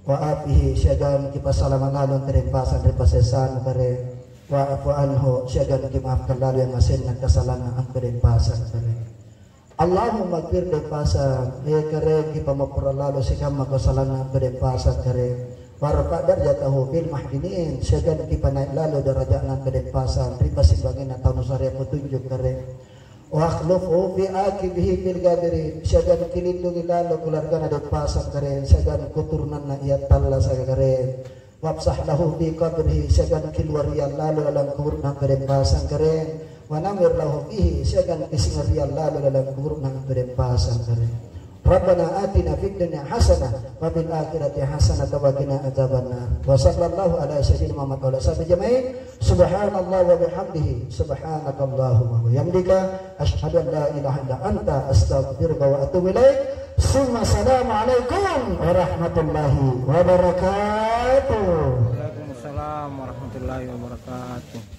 Wa afihi, siagang kipassalama' laloi antu Denpasang ri passessanu, Karaeng. Wa'fu anhu, siagang kimaafkan laloi angngasenna kasalanna antu Denpasang, Karaeng. Allahumma gfir Denpasang, e Karaeng, kipamopporang lalo sikamma kasalanna antu Denpasang, Karaeng. Warfa' darajatahu fil mahdinin, siagang kipanai' lalo daraja'na antu Denpasang ri passibangenna tau nusarea patunju', Karaeng. Wa akhlufhu fi aqibihi fil ghabirin, siagang kilindungi lalo keluargana Denpasang, Karaeng, siagang keturunanna ia tallasaka, Karaeng. Wafsah lahu fi qabrihi, siagang kiluariang lalo lalang kuburu'na antu Denpasang, Karaeng. Wa nawwir lahu fihi, siagang kisingariang lalo lalang kuburu'na antu Denpasang, Karaeng. Rabbana atina fid dunya hasanah wa fil akhirati hasanah wa qina adzabannar. Wa sallallahu ala sayyidina Muhammad wa ala sahbihi ajma'in. Subhanallah wa bihamdihi. Subhanakallahumma wa bihamdika. Asyhadu an la ilaha illa anta, astaghfiruka wa atubu ilaik. Summa assalamualaikum warahmatullahi wabarakatuh. Waalaikumsalam warahmatullahi wabarakatuh.